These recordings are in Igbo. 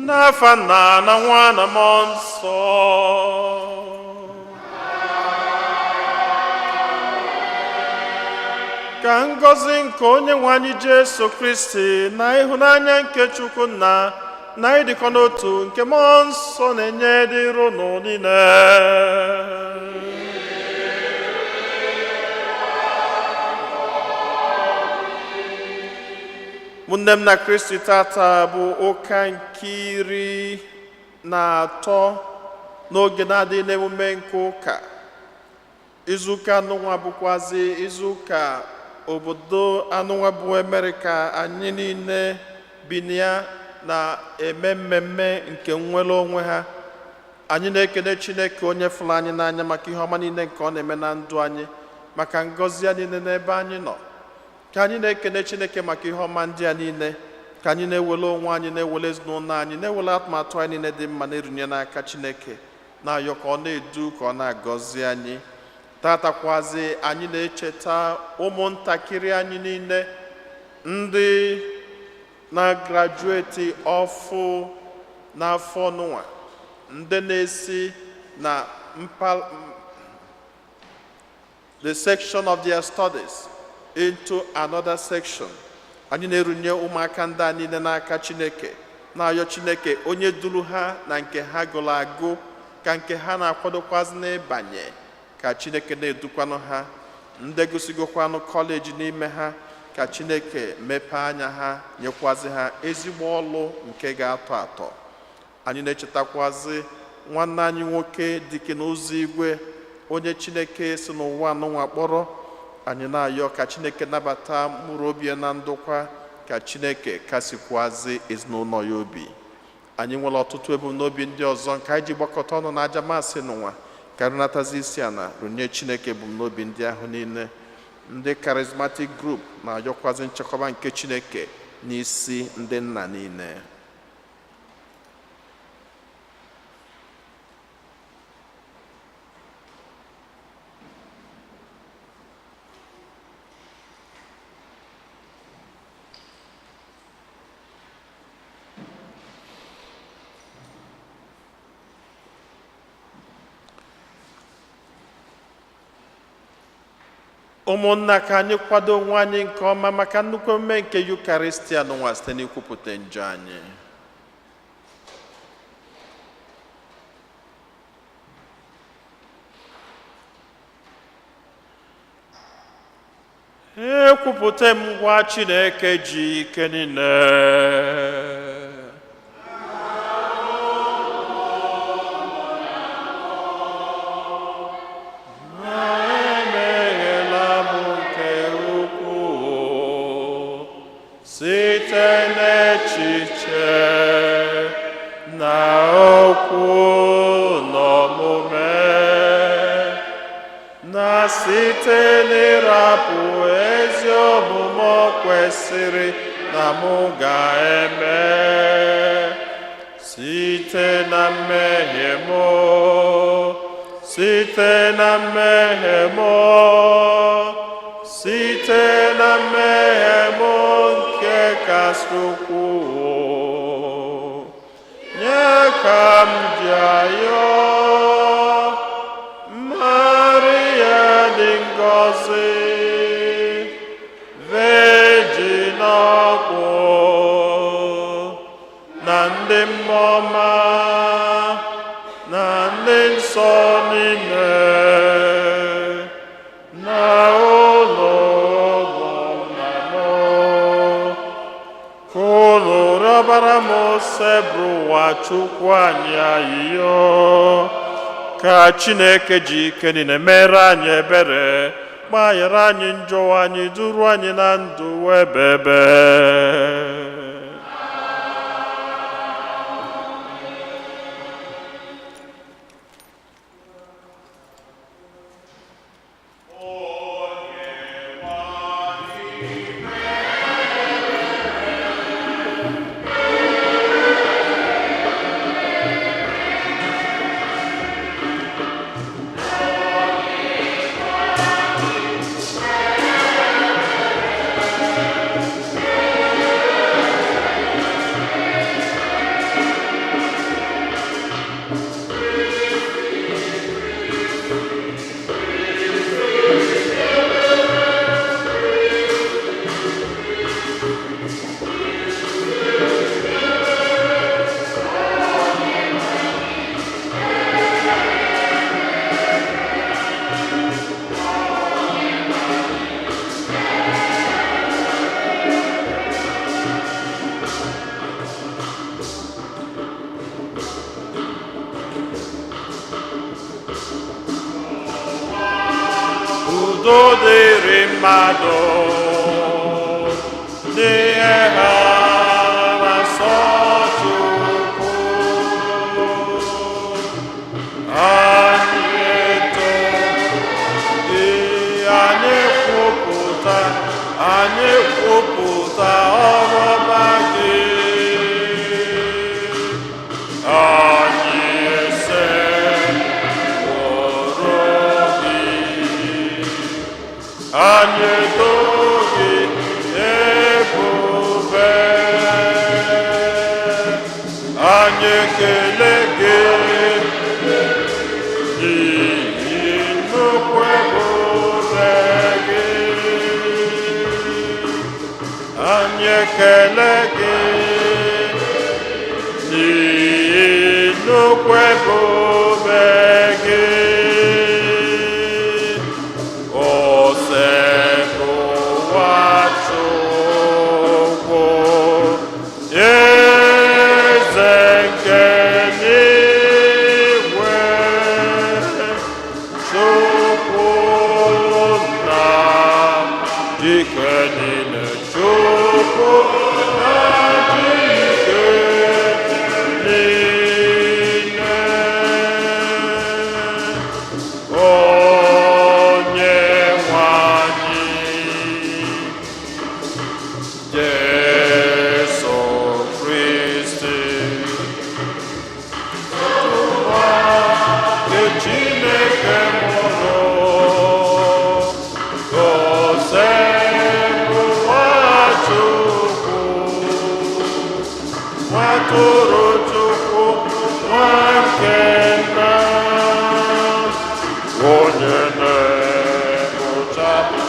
N'afa Nna na Nwa na Mmụọ Nsọ. Ka ngọzi nke Onye nwe anyị Jesu Kristi na ịhụnanya nke Chukwu Nna na ịdịkọ n'otu nke Mmụọ Nsọ na-enye dịrị unu niile. Ụmụnne m na Kristi, tata bụ ụka nke 13 n'oge na-adịghị n'emume nke ụka. Izuụka anụnwa bụkwazi izuụka obodo anụnwa bụ Amerịka anyị niile bi na ya na-eme mmemme nke nnwere onwe ha. Anyị na-ekene Chineke onye fụrụ anyị n'anya maka ihe ọma niile nke ọ na-eme na ndụ anyị, maka ngọzi ya niile n'ebe anyị nọ. Ka anyị na-ekene Chineke maka ihe ọma ndị a niile, ka anyị na-ewele onwe anyị, na-ewele ezinụlọ anyị, na-ewele atụmatụ anyị niile dị mma na-erunye n'aka Chineke, na-ayọ ka ọ na-edu, ka ọ na-agọzi anyị. Tatakwazi anyị na-echeta ụmụntakịrị anyị niile ndị na-graduate ọfụ n'afọ nụnwa, ndị na-esi na the section of their studies into another section. Anyị na-erunye ụmụaka ndị a niile n'aka Chineke, na-ayọ Chineke onye duru ha na nke ha gụrụ agụ, ka nke ha na-akwadokwazi n'ịbanye, ka Chineke na-edukwanụ ha. Ndị gụsigokwanụ kọleji n'ime ha, ka Chineke mepee anya ha, nyekwazi ha ezigbo ọlụ nke ga-atọ atọ. Anyị na-echetakwazi nwanne anyị nwoke dike n'ụzọ igwe, onye Chineke si n'ụwa anụnwa kpọrọ. Anyị na-ayọ ka Chineke nabata mkpụrụ obi ya na ndokwa, ka Chineke kasikwazi ezinụlọ ya obi. Anyị nwere ọtụtụ ebumnobi ndị ọzọ nke anyị ji gbakọta ọnụ na aja masị n'ụwa, ka rụnatazi isi ala rụnye Chineke ebumnobi ndị ahụ niile. Ndị Charismatic Group na-ayọkwazi nchekwaba nke Chineke n'isi ndị nna niile. Ụmụnna, ka anyị kwado onwe anyị nke ọma maka nnukwu emume nke Yukaristia n'ụwa site n'ikwupụta njọ anyị. Ekwupụta m ngwa Chineke ji ike niile na emeghela m nke ukwuu site n'echiche na okwu na omume, na site n'ịrapụ ezi omume o kwesịrị na mụ ga-eme, site na mmehie m, site na mmehie m, site na mmehie m nke kasị ukwuu, nye ka m ji ayọ Maria dị ngọzi, Virgin ọkpụ na ndị mmụọ ọma na ndị nsọ niile, na ụlọ ụmụnna m, ka unu rịọbara m Osebụrụwa Chukwu anyị ayịyọ, ka Chineke ji ike niile mere anyị ebere, gbaghara anyị njọ anyị, duru anyị na ndụ ebebe. Udo dịrị mmadụ n'ihe ha na-asọ Chukwu. Anyị eto gị, anyị kwupụta ọrụ ọma gị. Anyị esekpụrụ gị, anyị eto gị ebube, anyị ekele gị n'ihi nnukwu ebube gị. Anyị ekele gị n'ihi nnukwu ebube gị. Osebụwa Chukwu, eze nke n'igwe, Chukwu nna dike niile, Chukwu nna dike niile, onye nwe anyị Jesu Kristi, nke Chineke mụrụ, Osebụwa Chukwu, Nwatụrụ Chukwu, nwa nke nna, onye na-ekpochapụ.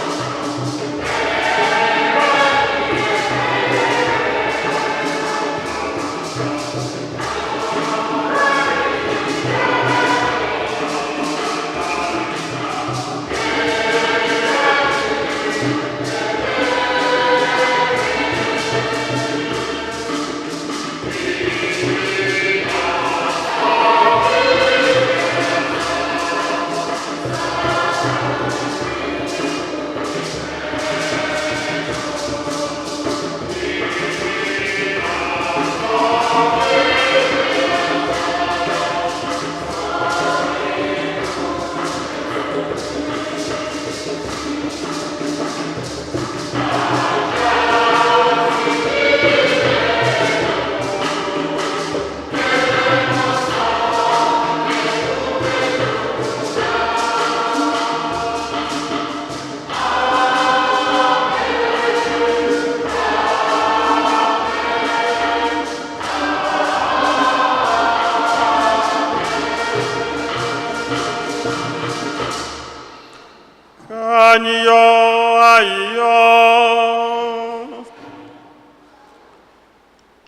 Ka anyị yọọ ayịyọ.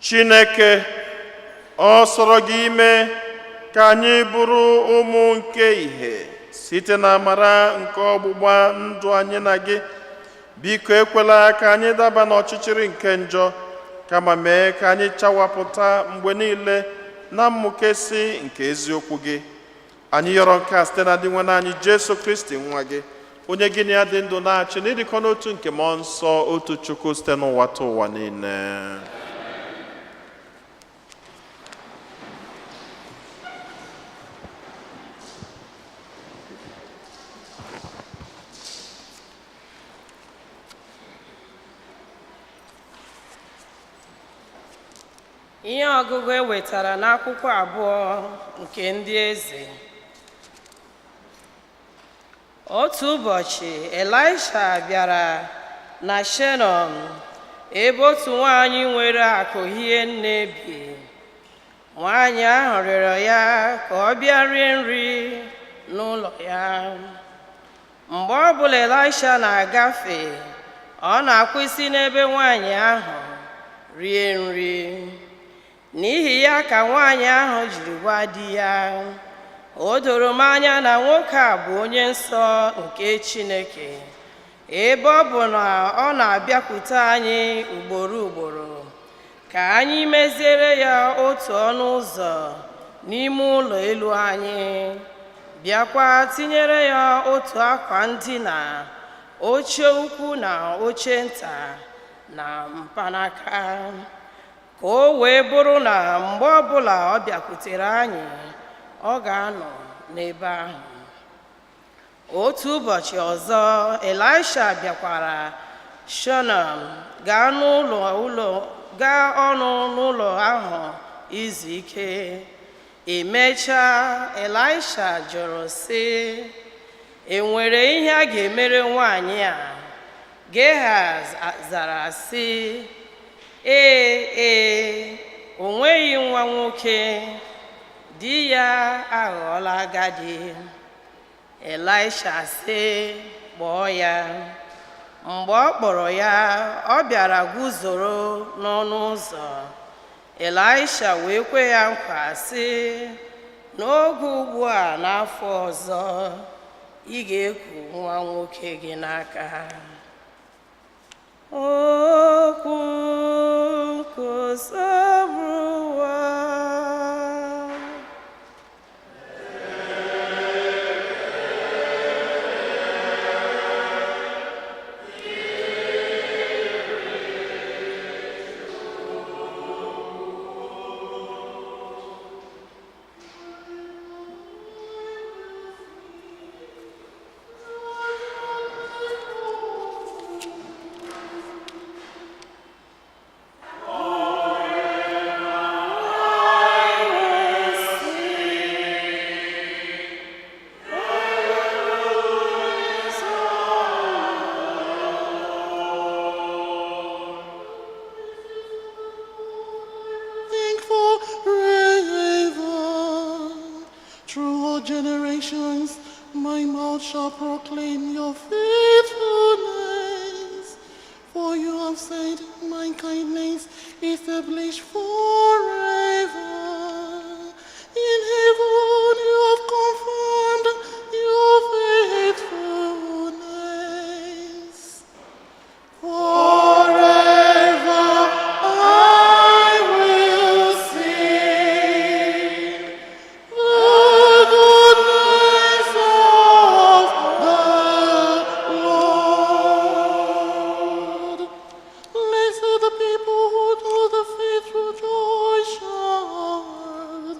Chineke, ọ sọrọ gị ime ka anyị bụrụ ụmụ nke ìhè site na amara nke ọgbụgba ndụ anyị na gị. Biko ekwela ka anyị daba n'ọchịchịrị nke njọ, kama mee ka anyị chawapụta mgbe niile na mmụkesi nke eziokwu gị. Anyị yọrọ nke a site na Dinwenụ anyị Jesu Kristi, nwa gị, onye gị na ya dị ndụ na-achị n'ịdịkọ n'otu nke Mmụọ Nsọ, otu Chukwu, site n'ụwa ta ụwa niile. Ihe ọgụgụ e wetara n'akwụkwọ abụọ nke Ndị Eze. Otu ụbọchị, Elisha bịara na Shunem, ebe otu nwanyị nwere akụ hie nne bi. Nwanyị ahụ rịọrọ ya ka ọ bịa rie nri n'ụlọ ya. Mgbe ọbụla Elisha na-agafe, ọ na-akwụsị n'ebe nwanyị ahụ rie nri. N'ihi ya ka nwanyị ahụ jiri gwa di ya, "O doro m anya na nwoke a bụ onye nsọ nke Chineke, ebe ọ bụ na ọ na-abịakwute anyị ugboro ugboro. Ka anyị meziere ya otu ọnụ ụzọ n'ime ụlọ elu anyị, bịakwa tinyere ya otu akwa ndina." Oche ukwu na oche nta na mkpanaka, ka o wee bụrụ na mgbe ọbụla ọ bịakwutere anyị, ọ ga-anọ n'ebe ahụ. Otu ụbọchị ọzọ, Elisha bịakwara Shunam gaa n'ụlọ ụlọ gaa ọnụ n'ụlọ ahụ izu ike. Emechaa, Elisha jụrụ sị, "E nwere ihe a ga-emere nwaanyị a?" Gehaz zara sị, "Ee e, o nweghị nwa nwoke, di ya aghọọla agadi." Elisha sị, "Kpọọ ya." Mgbe ọ kpọrọ ya, ọ bịara guzoro n'ọnụ ụzọ. Elisha wee kwe ya nkwa sị, "N'oge ugbu a n'afọ ọzọ, ị ga-eku nwa nwoke gị n'aka." Okwu nke Osebụrụwa. Think forever. Through all generations, my mouth shall proclaim your faithfulness. For you have said, "My kindness is established forever." In heaven you have confirmed your faithfulness. Forever I will sing the goodness of the Lord. Blessed are the people who know the faithful joy shine.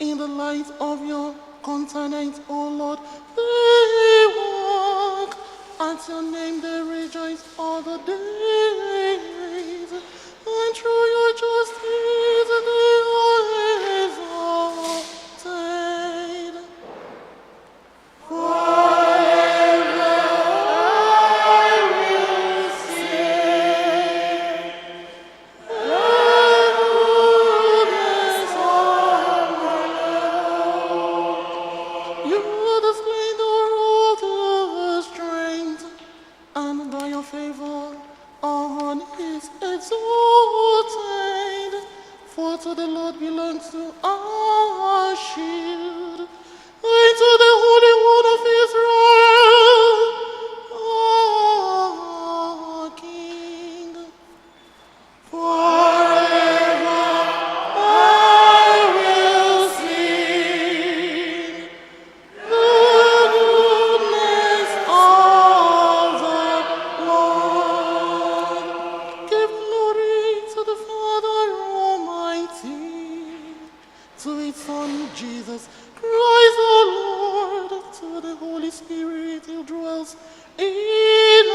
In the light of your countenance, O Lord, they walk. At your name they rejoice all the days. And through your justice they are exalted. Forever I will sing the goodness of the Lord. You are the splendor of the strength, and by your favor our horn is exalted. For to the Lord belongs to our shield, and to the Holy One of Israel, our King. Forever I will sing the goodness of the Lord. Give glory to the Father Almighty, to His Son Jesus Christ the Lord, to the Holy Spirit who dwells in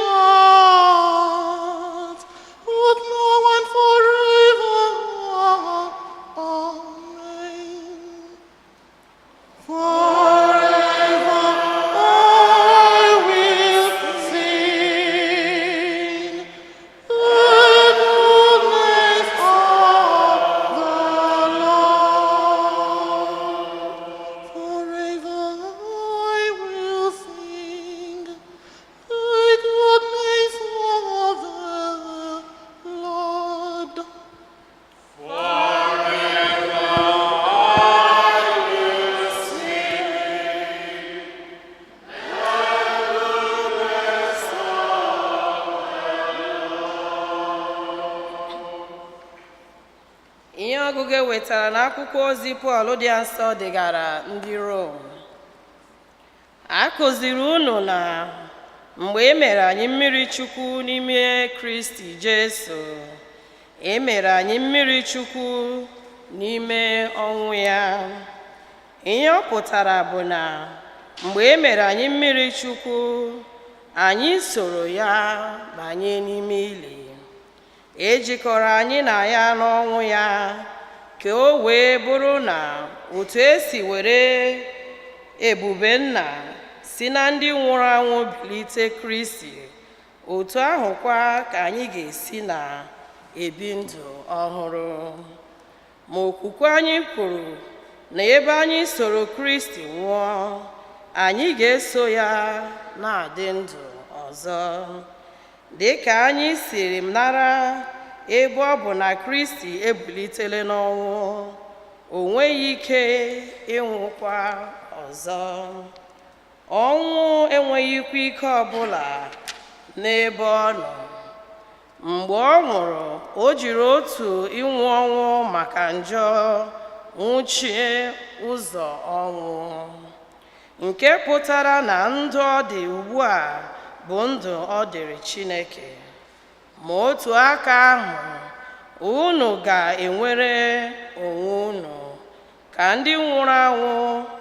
us, both now and forever. Amen. Forever I will sing the goodness of the Lord. Forever I will sing the goodness of the Lord. Ihe ọgụgụ e wetara n'akwụkwọ ozi Pọl dị nsọ degara ndị Rom. A kụziri unu na Mgbe e mere anyị mmiri Chukwu n'ime Kristi Jesu, e mere anyị mmiri Chukwu n'ime ọnwụ ya. Ihe ọ pụtara bụ na mgbe e mere anyị mmiri Chukwu, anyị soro ya banye n'ime ili. E jikọrọ anyị na ya n'ọnwụ ya, ka o wee bụrụ na otu esi were ebube nna si na ndị nwụrụ anwụ bilite Kristi, otu ahụkwa ka anyị ga-esi na ebi ndụ ọhụrụ. Ma okwukwe anyị kwuru na ebe anyị soro Kristi nwụọ, anyị ga-eso ya na-adị ndụ ọzọ. Dị ka anyị siri nara, ebe ọ bụ na Kristi ebilitela n'ọnwụ, o nweghị ike ịnwụkwa ọzọ. Ọnwụ enweghịkwa ike ọbụla n'ebe ọ nọ. Mgbe ọ nwụrụ, o jiri otu ịnwụ ọnwụ maka njọ nwụchie ụzọ ọnwụ, nke pụtara na ndụ ọ dị ugbu a bụ ndụ ọ dịrị Chineke. Ma otu aka ahụ, unu ga-enwere onwe unu ka ndị nwụrụ anwụ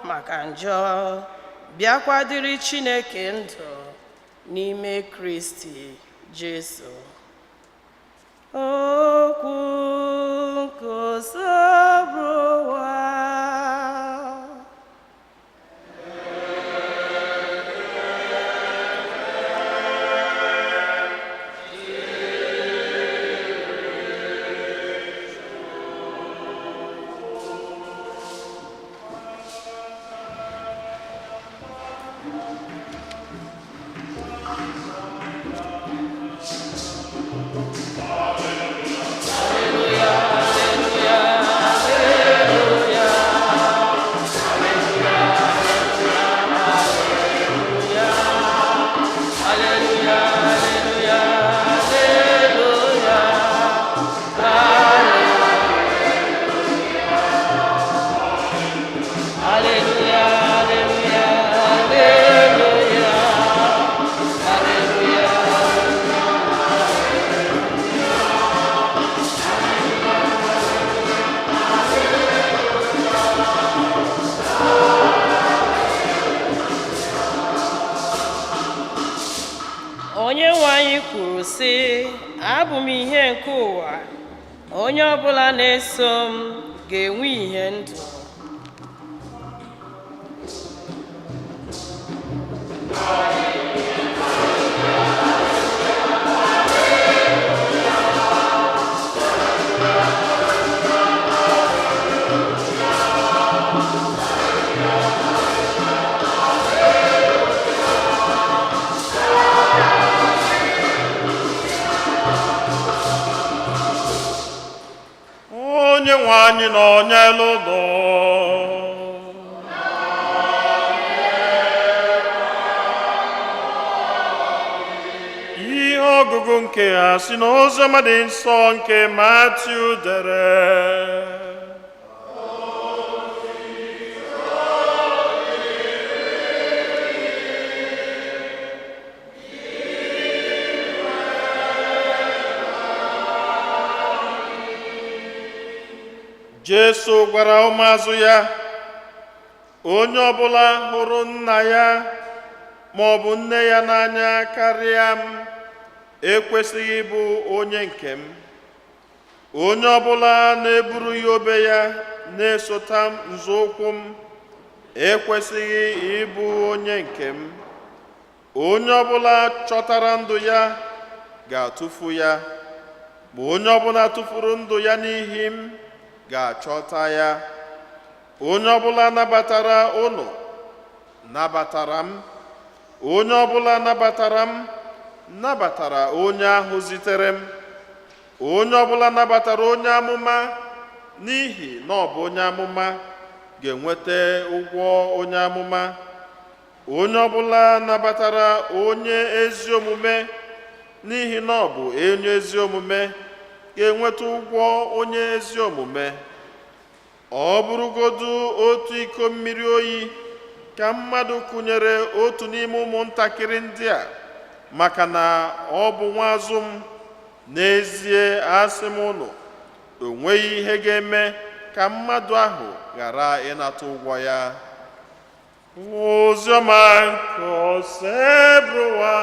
maka njọ, bịakwa dịrị Chineke ndụ n'ime Kristi Jesu. Okwu nke Osebụrụwa. Hallelujah, hallelujah, hallelujah, hallelujah. Onye nwe anyị kwuru sị, abụ m ihe nke ụwa. Onye ọbụla na-eso m ga-enwe ihe ndụ. Onye nwe anyị nọnyere unu. Ihe ọgụgụ nke a si n'Oziọma dị nsọ nke Matiu dere. Jesu gwara ụmụazụ ya, onye ọbụla hụrụ nna ya ma ọ bụ nne ya n'anya karịa m ekwesịghị ịbụ onye nke m. Onye ọbụla na-eburu ya obe ya na-esota nzọụkwụ m ekwesịghị ịbụ onye nke m. Onye ọbụla chọtara ndụ ya ga-atụfu ya, ma onye ọbụla tụfuru ndụ ya n'ihi m ga-achọta ya. Onye ọbụla nabatara unu nabatara m, onye ọbụla nabatara m nabatara onye ahụ zitere m. Onye ọbụla nabatara onye amụma n'ihi na ọ bụ onye amụma ga-enweta ụgwọ onye amụma. Onye ọbụla nabatara onye ezi omume n'ihi na ọ bụ onye ezi omume ga-enweta ụgwọ onye ezi omume. Ọ bụrụgodu otu iko mmiri oyi ka mmadụ kụnyere otu n'ime ụmụntakịrị ndị a Maka na ọ bụ nwaazụ m. N'ezie asị m ụnụ, o nweghị ihe ga-eme ka mmadụ ahụ ghara ịnata ụgwọ ya. Oziọma nke Osebụrụwa.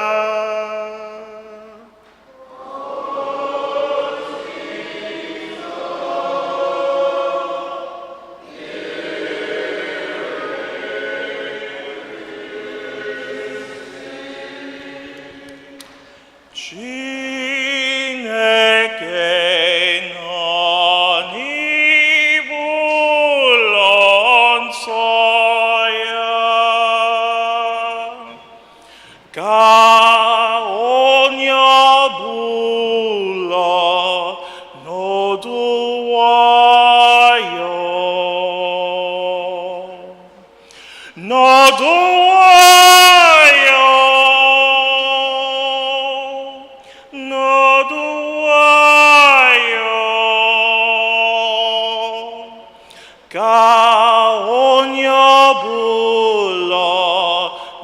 Chineke nọ n'ime ụlọ nsọ ya. Ka onye ọbụla nọdụ nwayọ. Nọdụ nwayọ. Nọdụ nwayọ. Ka onye ọbụla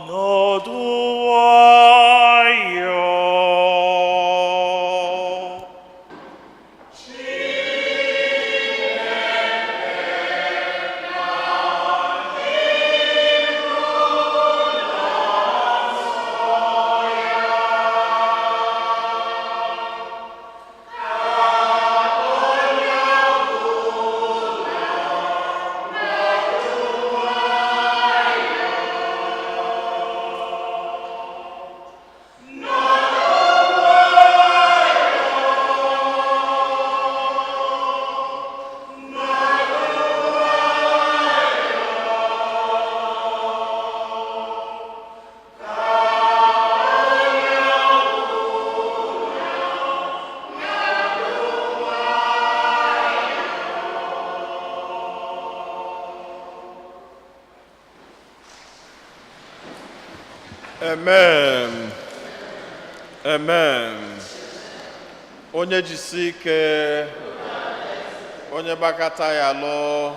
nọdụ nwayọ. Amen. Amen. Onye jisi ike, onye gbakọta ya lụ.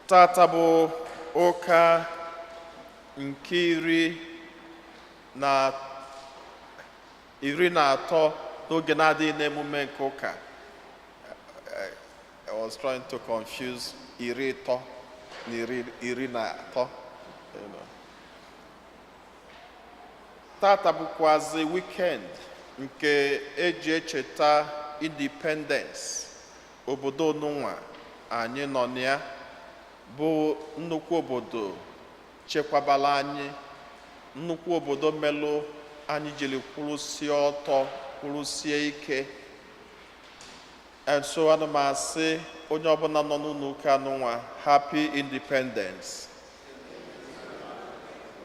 Tata bụ ụka nke 13 n'oge na-adịghị n'emume nke ụka. I was trying to confuse 30 na 13. Tata bụkwazi weekend nke eji echeta independence obodo onunwa anyị nọ na ya, bụ nnukwu obodo chekwabala anyị, nnukwu obodo melụ anyị jiri kwụrụsie ọtọ, kwụrụsie ike. And so ana m asị onye ọbụla nọ n'ụlọ ụka anụnwa, happy independence.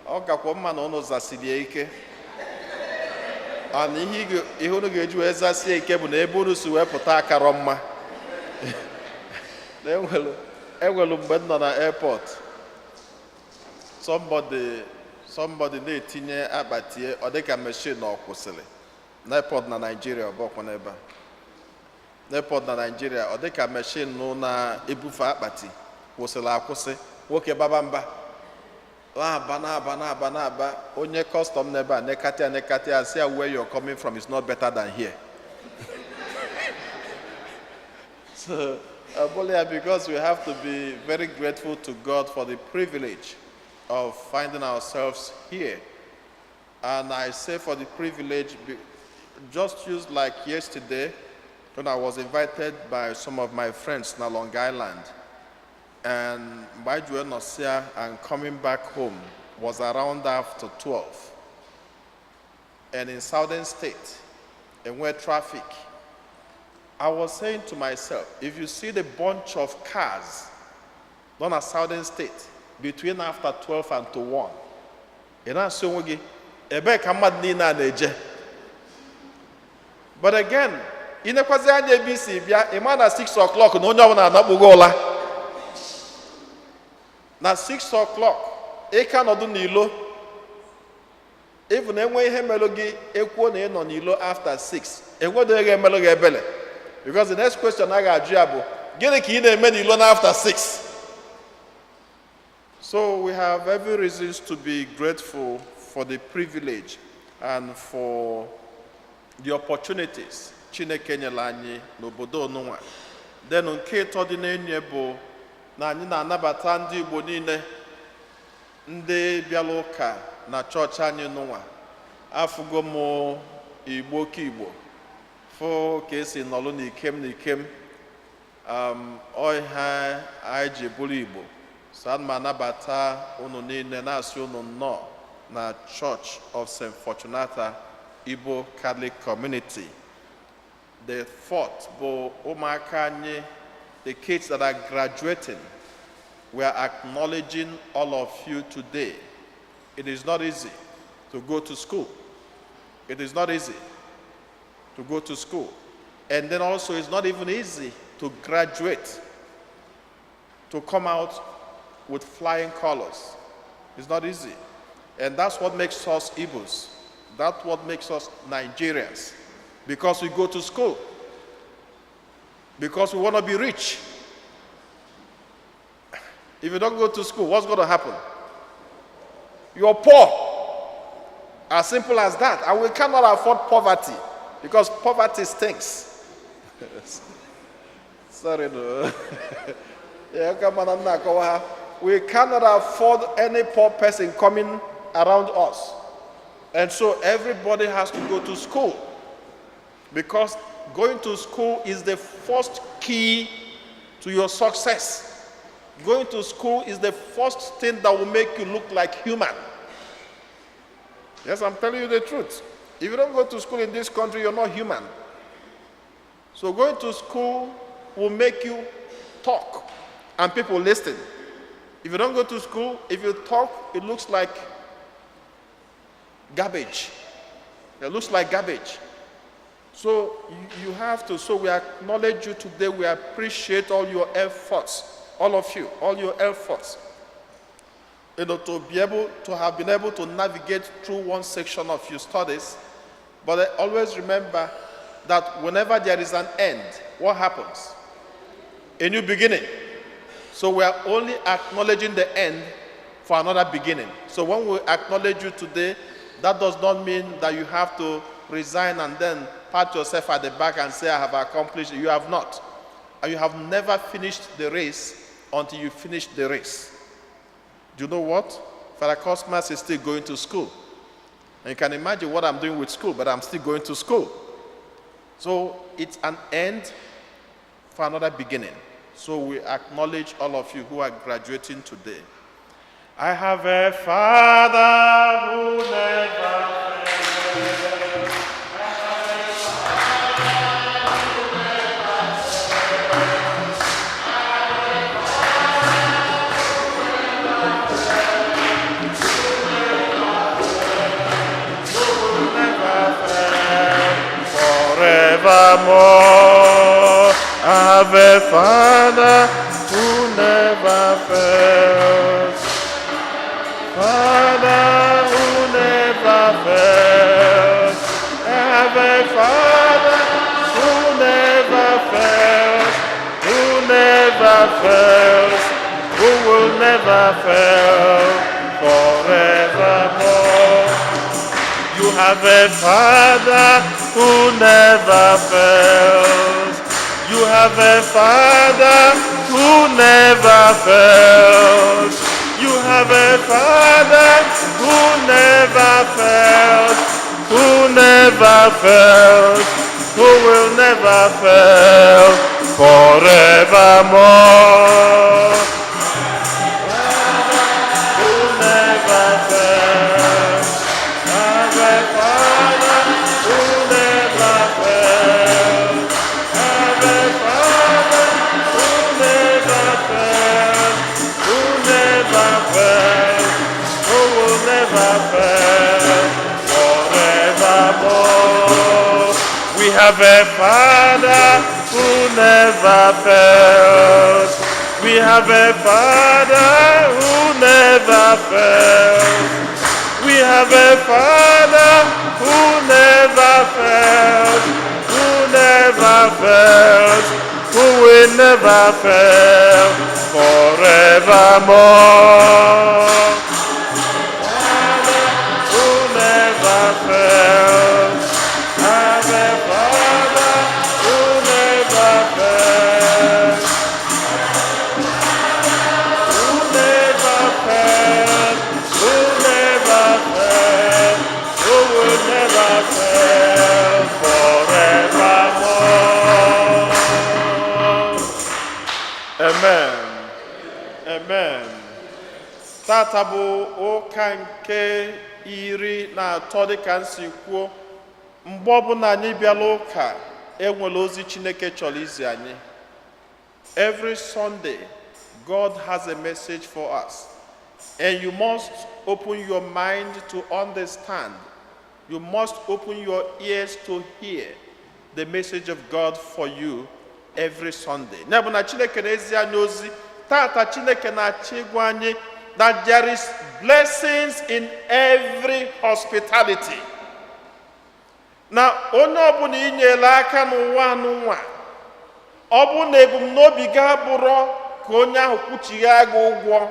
Ọ gakwa mma na ụnụ zasiri ike, ana ihe unu ga-eji wee zasie ike bụ na ebe unu si wee pụta akarọ mma. Na enwelu mgbe m nọ na airport, somebody na-etinye akpatie, ọ dịka machine ọ kwụsịrị na airport na Nigeria. Ọ bụkwa n'ebe a n'airport na Nigeria, ọ dịka machine na-ebufe akpati kwụsịrị akwụsị. Nwoke baba mba, na-aba, na-aba, na-aba, na-aba. Onye custom n'ebe a nekata ya, nekata ya, sị ya, "Where you're coming from is not better than here." So Abolia, because we have to be very grateful to God for the privilege of finding ourselves here. And I say for the privilege, just use like yesterday when I was invited by some of my friends in Long Island. And by nọsịa and coming back home was around after 12. And in Southern State, and where traffic, I was saying to myself, if you see the bunch of cars done at Southern State between after 12 and to 1, ị na-asị onwe gị, ebee ka mmadụ niile a na-eje? But again, ị nekwazi anya ebe isi bịa, ị ma na 6 o'clock na onye ọbụla anakpugo ụla. Na 6 o'clock, ị ka nọdụ n'ilo. Even enwe ihe melụ gị, ekwuo na ị nọ n'ilo after 6, enwedo ihe ga-emelụ gị ebele, because the next question a ga-ajụ ya bụ, gịnị ka ị na-eme n'ilo na after 6? So So we have every reasons to be grateful for the privilege and for the opportunities Chineke nyere anyị n'obodo onụnwa. Then nke ịtọ dị n'enye bụ na anyị na-anabata ndị Igbo niile ndị bịara ụka na chọọchị anyị nụnwa. Afụgo m Igbo ka Igbo fụ ka esi nọlụ n'ikem n'ikem ọha anyị ji bụrụ Igbo. So ana m anabata unu niile, na-asị unu nnọọ na Church of St. Fortunata Igbo Catholic Community. The fourth bụ ụmụaka anyị, the kids that are graduating. We are acknowledging all of you today. It is not easy to go to school. It is not easy to go to school. And then also, it's not even easy to graduate, to come out with flying colors. It's not easy. And that's what makes us Igbos. That's what makes us Nigerians. Because we go to school. Because we want to be rich. If you don't go to school, what's going to happen? You're poor. As simple as that. And we cannot afford poverty because poverty stinks. Sorry, no. Yeah, come on, I'm not going. We cannot afford any poor person coming around us. And so everybody has to go to school because going to school is the first key to your success. Going to school is the first thing that will make you look like human. Yes, I'm telling you the truth. If you don't go to school in this country, you're not human. So going to school will make you talk and people listen. If you don't go to school, if you talk, it looks like garbage. It looks like garbage. So you have to, so we acknowledge you today. We appreciate all your efforts, all of you, all your efforts, to be able to have been able to navigate through one section of your studies. But I always remember that whenever there is an end, what happens? A new beginning. So we are only acknowledging the end for another beginning. So when we acknowledge you today, that does not mean that you have to resign and then pat yourself at the back and say, "I have accomplished." You have not. And you have never finished the race until you finish the race. Do you know what? Father Cosmas is still going to school. And you can imagine what I'm doing with school, but I'm still going to school. So it's an end for another beginning. So we acknowledge all of you who are graduating today. I have a father who never fails. Forevermore. I have a father who never fails. Father who never fails. I have a father who never fails. Who never fails. Who will never fail forevermore. You have a father who never fails. You have a father who never fails. You have a father who never fails. Who never fails. Who will never fail forevermore. Who never fails. Have a father who never fails. Have a father who never fails. Who never fails. Who will never fail forevermore. We have a father who never fails. We have a father who never fails. We have a father who never fails, who never fails, who will never fail. Forevermore. Father who never fails. Ave Father who never fails. Who never fails. Who never fails. Who will never fail forevermore. Amen. Amen. Tata bụ ụka nke 13. Dịka m si kwuo, mgbe ọbụla anyị bịala ụka, enwere ozi Chineke chọrọ izi anyị. Every Sunday, God has a message for us. And you must open your mind to understand. You must open your ears to hear the message of God for you every Sunday. Ya bụ na Chineke na-ezi anyị ozi. Tata Chineke na-achọ ịgwa anyị that there is blessings in every hospitality. Na onye ọbụla inyela aka n'ụwa anụnwa, ọ bụ na ebumnobi gị abụrọ ka onye ahụ kwuchigha gị ụgwọ,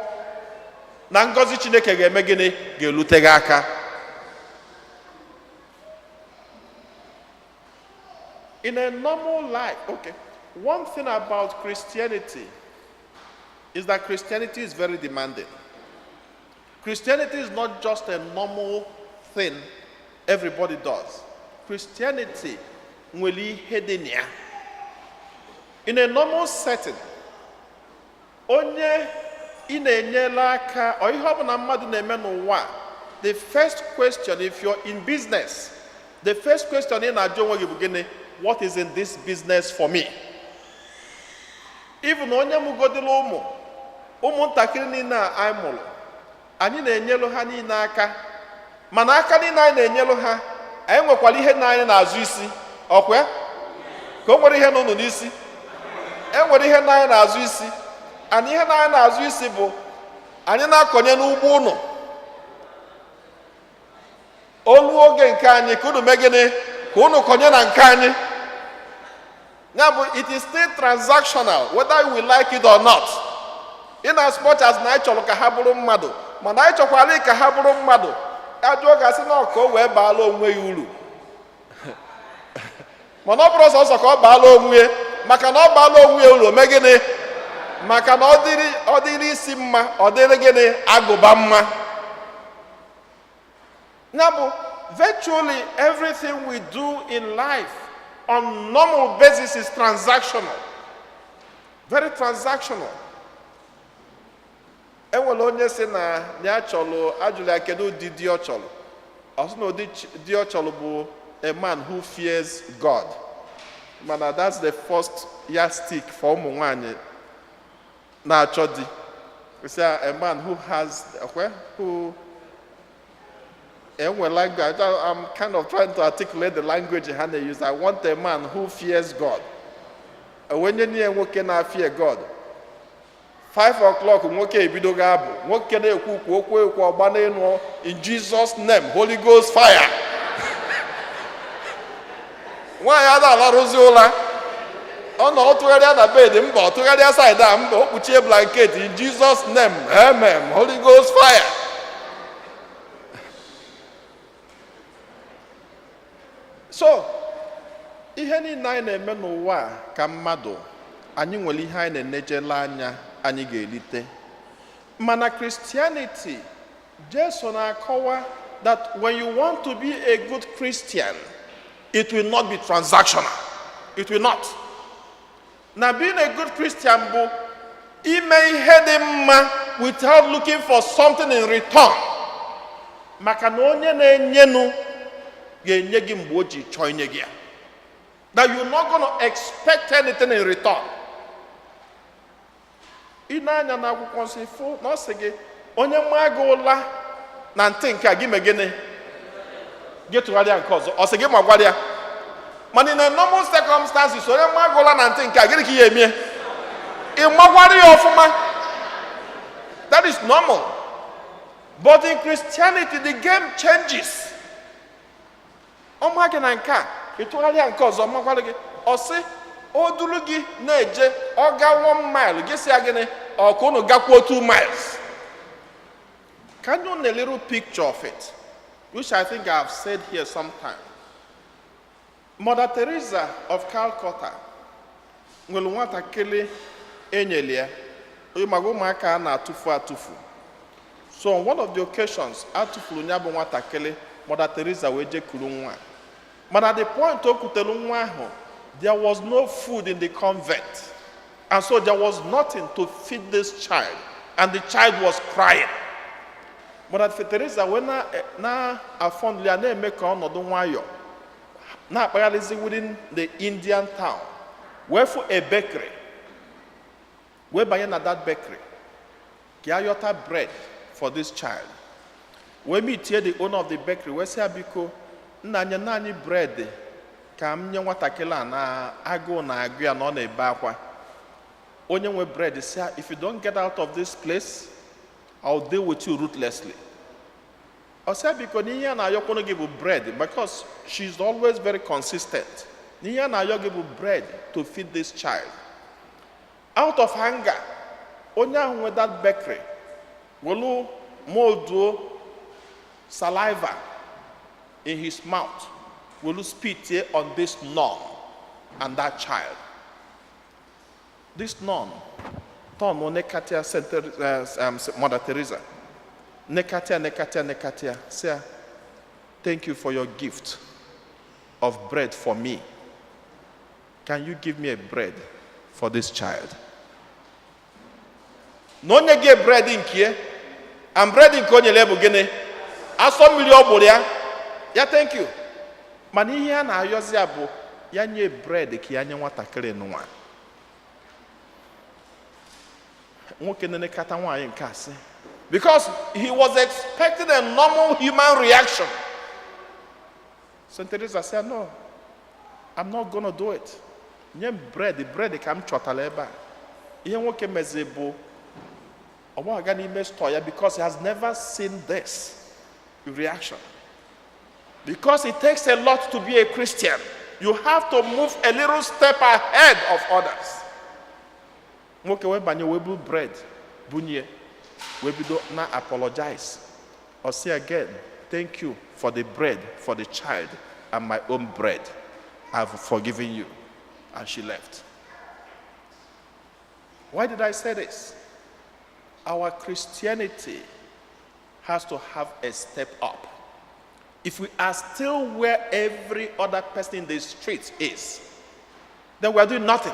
na ngọzi Chineke ga-eme gịnị? Ga-elute gị aka. In a normal life, okay, one thing about Christianity is that Christianity is very demanding. Christianity is not just a normal thing everybody does. Christianity nwere ihe dị na ya. In a normal setting, onye ị na-enyere aka ọ ihe ọbụla mmadụ na-eme n'ụwa a, the first question, if you're in business, the first question ị na-ajụ onwe gị bụ gịnị? What is in this business for me? Even onye mụgodịla ụmụ, ụmụntakịrị niile a anyị mụrụ, anyị na-enyelu ha niile aka, mana aka niile anyị na-enyelu ha, anyị nwekwara ihe na anyị na-azụ isi ọkwa ya? Ka o nwere ihe n'ụnụ n'isi, e nwere ihe na anyị na-azụ isi, and ihe na anyị na-azụ isi bụ anyị na-akọnye n'ugbo ụnụ. Olu oge nke anyị ka unu mee gịnị? Ka unu kọnye na nke anyị. Ya bụ, it is still transactional, whether we like it or not. In as much as na anyị chọrọ ka ha bụrụ mmadụ, mana anyị chọkwara ka ha bụrụ mmadụ, ajụọ gasị na ka o wee baala onwe ya uru. Mana ọ bụrụ sọsọ ka ọ baala onwe ya, maka na ọ baala onwe ya uru, o mee gịnị? Maka na ọ dịrị isi mma, ọ dịrị gịnị? Agụba mma. Ya bụ, virtually everything we do in life on normal basis is transactional, very transactional. Enwere onye sị na ya chọrọ, ajụrụ ya kedu ụdị di ọ chọrọ, ọ sị na ụdị di ọ chọrọ bụ a man who fears God. Mana that's the first yardstick for ụmụ nwanyị na-achọ di. It's a man who has, okay, who enwe language. I'm kind of trying to articulate the language ha na-use. I want a man who fears God. Onye nye nwoke na-fear God, 5 o'clock nwoke ebidogo abụ, nwoke na-ekwu ukwu okwu ekwu ọgba n'elu, "In Jesus' name, Holy Ghost fire." Nwaanyị ada alarụzi ụla, ọ nọ tụgharịa na bed, mba, ọ tụgharịa side a, mba, o kpuchie blanket, "In Jesus' name, amen, Holy Ghost fire." So ihe niile anyị na-eme n'ụwa a ka mmadụ, anyị nwere ihe anyị na-enejela anya anyị ga-erite. Mana Christianity, Jesu na-akọwa that when you want to be a good Christian, it will not be transactional. It will not. Na being a good Christian bụ ime ihe dị mma without looking for something in return, maka na onye na-enyenu ga-enye gị mgbe o ji chọọ inye gị ya, that you're not going to expect anything in return. Ị na-anya n'akwụkwọ nsọ, ịfụ na ọ sị gị, onye maa gị ụla na ntị nke a, gị mee gịnị? Gị tụgharịa nke ọzọ. Ọ sị gị ma gwara ya. Mana in a normal circumstances, onye maa gị ụla na ntị nke a, gịnị ka ị ga-eme? Ị magwara ya ọfụma. That is normal. But in Christianity, the game changes. Ọma gị na nke a, ị tụgharịa nke ọzọ, makwara gị. Ọ sị o duru gị na-eje, ọ ga 1 mile, gị sị ya gịnị? Ọ ka unu gakwuo 2 miles? Can you a little picture of it, which I think I have said here sometime? Mother Teresa of Calcutta nwere nwatakịrị enyere ya maka ụmụaka a na-atụfu atụfu. So on one of the occasions atụfuru ya bụ nwatakịrị, Mother Teresa wee jekuru nwa. Mana at the point o kutere nwa ahụ, there was no food in the convent, and so there was nothing to feed this child, and the child was crying. Mother Teresa wee na-afọndụ ya, na-eme ka ọnọdụ nwayọ, na-akpagharịzi within the Indian town, wee fụ a bakery, wee banye na that bakery ka ya yọta bread for this child, wee meetie the owner of the bakery, wee sị ya, "Biko nna, nye nna anyị bread ka m nye nwatakịrị a na agụụ na-agụ ya, na ọ na-ebe akwa." Onye nwe bread sị ya, "If you don't get out of this place, I'll deal with you ruthlessly." Ọ sị ya, biko, na ihe a na-ayọkwunu gị bụ bread, because she's always very consistent, na ihe a na-ayọ gị bụ bread to feed this child. Out of anger, onye ahụ nwe that bakery welu molduo saliva in his mouth, welu spit on this nun and that child. This nun turn nekatia Mother Teresa, nekatia, nekatia, nekatia, say, "Thank you for your gift of bread for me. Can you give me a bread for this child?" Na onye gị bread nke ya, and bread nke o nyere bụ gịnị? Asọ mmiri ọ gbụrụ ya. Ya, "Thank you," mana ihe a na-ayọzi ya bụ ya nye bread ka ya nye nwatakịrị nwa. Nwoke nenekata nwaanyị nke a sị, because he was expecting a normal human reaction. St. Teresa said, "No, I'm not gonna do it. Nye m bread, bread ka m chọtara ebe a." Ihe nwoke mezi bụ ọ aga n'ime store ya, because he has never seen this reaction. Because it takes a lot to be a Christian. You have to move a little step ahead of others. Nwoke wee banye, wee bu bread bunye, wee bido na apologize. Ọ sị again, "Thank you for the bread for the child and my own bread. I've forgiven you." And she left. Why did I say this? Our Christianity has to have a step up. If we are still where every other person in the street is, then we are doing nothing.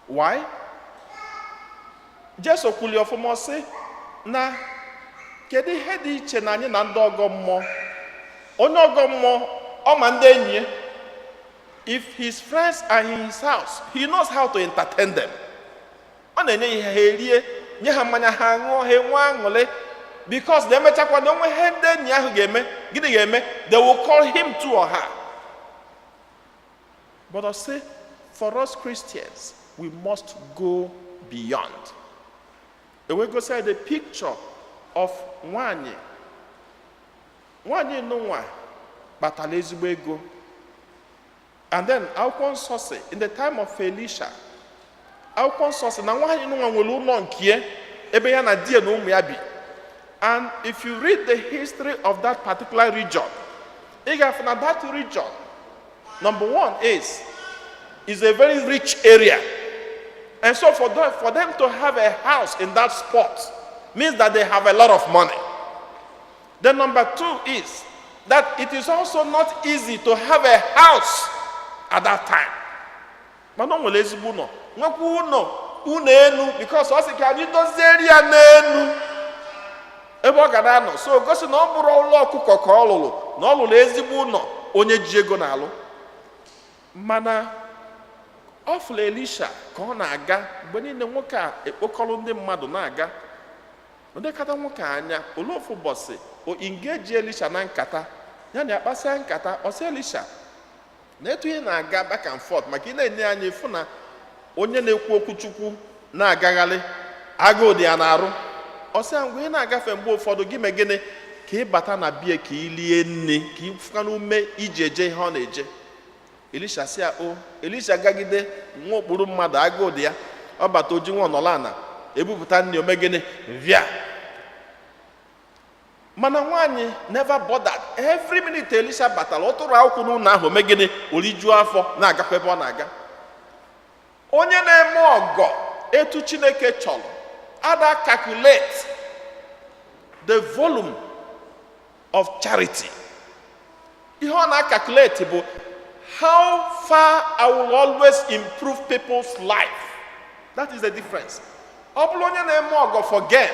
Why? Jesu kwuli ọfụma, ọ sị na kedu ihe dị iche na anyị na ndị ọgọ mmụọ? Onye ọgọ mmụọ, ọ ma ndị enyi ya. If his friends are in his house, he knows how to entertain them. Ọ na-enye ihe ha erie, nye ha mmanya ha ṅụọ, ha enwe aṅụrị, because na emechakwa na onwe ihe ndị enyi ahụ ga-eme, gịnị ga-eme? They will call him to or her. But I say, for us Christians, we must go beyond. Ewee gosi anyị the picture of nwanyị. Nwanyị nụnwa kpatara ezigbo ego. And then akwụkwọ nsọ si, in the time of Elisha, akwụkwọ nsọ si na nwaanyị nụnwa nwere ụlọ nke ya, ebe ya na di ya na ụmụ ya bi. And if you read the history of that particular region, ị ga-afụ na that region, number one, is a very rich area. And so for them to have a house in that spot means that they have a lot of money. Then number two is that it is also not easy to have a house at that time. Mana o nwere ezigbo ụlọ, nwekwa ụlọ ụlọ enu, because ọ sị ka anyị doziere ya n'enu ebe ọ ga na-anọ. So gosi na ọ bụrụ ụlọ ọkụkọ ka ọ lụrụ, na ọ lụrụ ezigbo ụlọ onye ji ego na-alụ. Mana ọ fụrụ Elisha ka ọ na-aga mgbe niile, nwoke a ekpokọrọ ndị mmadụ na-aga ndekọta nwoke a anya. Olee ofu ụbọchị o engage Elisha na nkata ya na akpasịa nkata, ọ sị Elisha na etu ị na-aga back and forth, maka ị na-enye anya ịfụ na onye na-ekwu okwu Chukwu na-agagharị, agụụ dị ya n'arụ. Ọ sị ya, mgbe ị na-agafe mgbe ụfọdụ, gị mee gịnị ka ị bata na bie ka ị lie nri, ka ị fụka n'ume iji eje ihe ọ na-eje. Elisha sị ya o. Elisha gagide nwa okpuru mmadụ, agụụ dị ya, ọ bata oji nwa ọnọla ana. Ebupụta nri, ome gịnị? Vịa. Mana nwaanyị never bothered. Every minute Elisha batara, ọ tụrụ akwụkwọ n'ụlọ ahụ, ome gịnị? Orijuo afọ, na-agakwa ebe ọ na-aga. Onye na-eme ọgọ etu Chineke chọrọ ada calculate the volume of charity. Ihe ọ na-calculate bụ how far I will always improve people's life. That is the difference. Ọ bụrụ onye na-eme ọgọ for gain,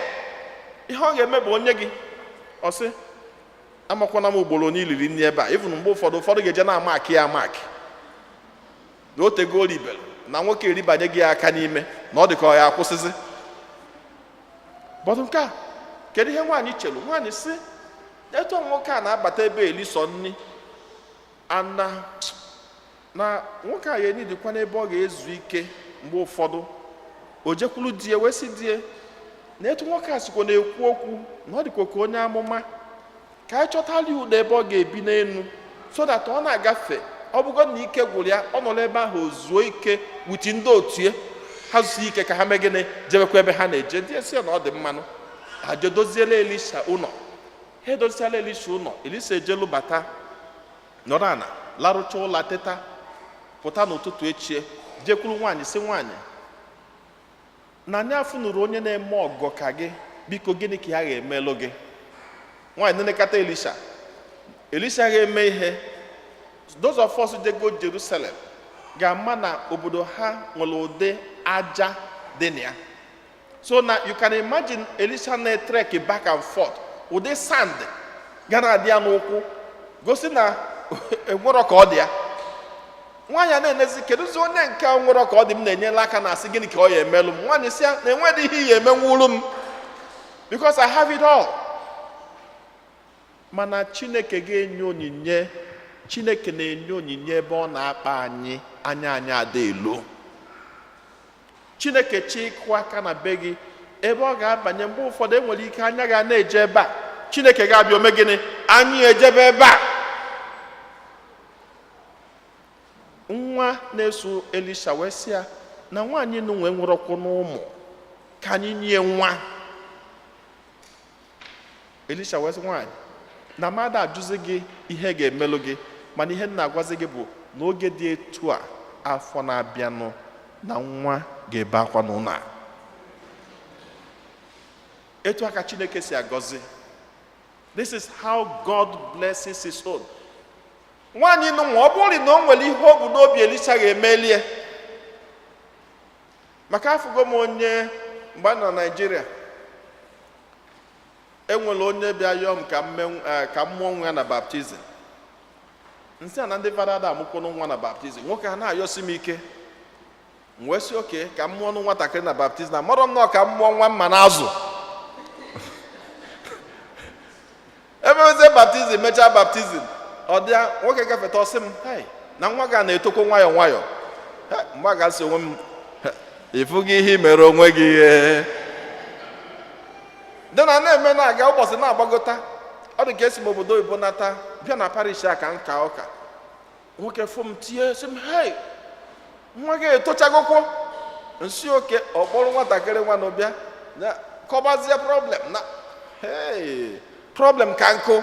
ihe ọ ga-eme bụ onye gị, ọ sị, "Amakwana m ugboro n'iliri nri ebe a." Even mgbe ụfọdụ ga-eje na amaki ya amaki na otego oribere na nwoke eribanye gị aka n'ime na ọ dị ka ọ ya akwụsịsị. But nke a, kedu ihe nwaanyị chelu? Nwaanyị sị, etu nwoke a na-abata ebe elisọ nri ana na nwoke a ya enidikwa n'ebe ọ ga-ezu ike. Mgbe ụfọdụ o jekwuru di ya wee sị di ya na etu nwoke a sikwa na-ekwu okwu na ọ dịkwa ka onye amụma, ka anyị chọtala ya ụlọ ebe ọ ga-ebi n'elu, so that ọ na-agafe, ọ bụgo na ike gwụrụ ya, ọ nọrọ ebe ahụ o zuo ike wuti ndị otu ya, ha zuo ike ka ha mee gịnị? Jebekwa ebe ha na-eje. Di esi ya na ọ dị mmanụ. Ha jedoziela Elisha ụlọ. Ha edoziela Elisha ụlọ. Elisha ejelu bata, nọrọ ana, larụcha ụla, teta, pụta n'ụtụtụ echie, jekwuru nwaanyị, sị nwaanyị na anyị afụnụrụ onye na-eme ọgọ ka gị. Biko, gịnị ka ya ga-emelụ gị? Nwaanyị nenekata Elisha. Elisha ga-eme ihe. Those of us jego Jerusalem ga-ama na obodo ha nwere ụdị aja dị na ya. So na you can imagine Elisha na-etrek back and forth, ụdị sand ga na-adị ya n'ụkwụ, gosi na enwerọ ka ọ dị ya. Nwaanyị a na-enezi, kedụzi onye nke a nwere ka ọ dị m na-enyela aka, na-asị gịnị ka ọ ya emelụ m? Nwaanyị sị ya na enweghị ihe ya emenwuru m because I have it all. Mana Chineke ga-enye onyinye. Chineke na-enye onyinye ebe ọ na-akpa anyị anya, anyị ada elo. Chineke chi ịkụ aka na be gị ebe ọ ga-abanye, mgbe ụfọdụ enwere ike anya ga na-eje ebe a, Chineke ga-abịa ome gịnị? Anyị ejebe ebe a. Nwa na-eso Elisha wee sị ya na nwaanyị nụ nwee nwerọkwụ n'ụmụ, ka anyị nye nwa. Elisha wee sị nwaanyị na mmadụ ajụzi gị ihe ga-emelụ gị, mana ihe m na-agwazi gị bụ n'oge dị etu a afọ na-abịanụ na nwa ga-ebe akwa n'ụlọ a. Etu a ka Chineke si agọzi. This is how God blesses his own. Nwaanyị nụ nwa, ọ bụrụ na o nwere ihe o bu n'obi Elisha ga-emelie, maka afụgo m onye mgbe a nọ na Naịjirịa, enwere onye bịa yọọ m ka m mụọ nwa ya na baptism. Nsị a na ndị fada ada amụkwanụ nwa na baptism. Nwoke ha na-ayọsi m ike, m wee sị oke ka m mụọ nụ nwatakịrị na baptism. Amarọ m nọọ ka m mụọ nwa mma na azụ. Emezie baptism, mechaa baptism, ọ dịa nwoke gafeta, ọsị m, "Hey, na nwa gị a na-etokwa nwayọọ nwayọọ." Hey, mgbe a ga-asị onwe m, "Ịfụgo ihe i mere onwe gị?" Ihe dị na na-eme na-aga, ụbọchị na-agbagota, ọ dị ka esi m obodo oyibo nata bịa na parish a ka nka ụka. Nwoke fụ m, tie, sị m, "Hey, nwa gị etochagokwo." Nsi oke ọ kpọrọ nwatakịrị nwa na bịa na kọbazie problem na, hey, problem ka nkụ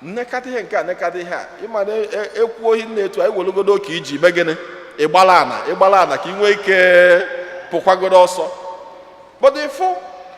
nnekata ihe nke a, nnekata ihe a. Ịma na ekwu ohi na-etu anyị welugodo oke iji mee gịnị? Ịgbala ana, ịgbala ana ka ị nwee ike pụkwagodo ọsọ. But ịfụ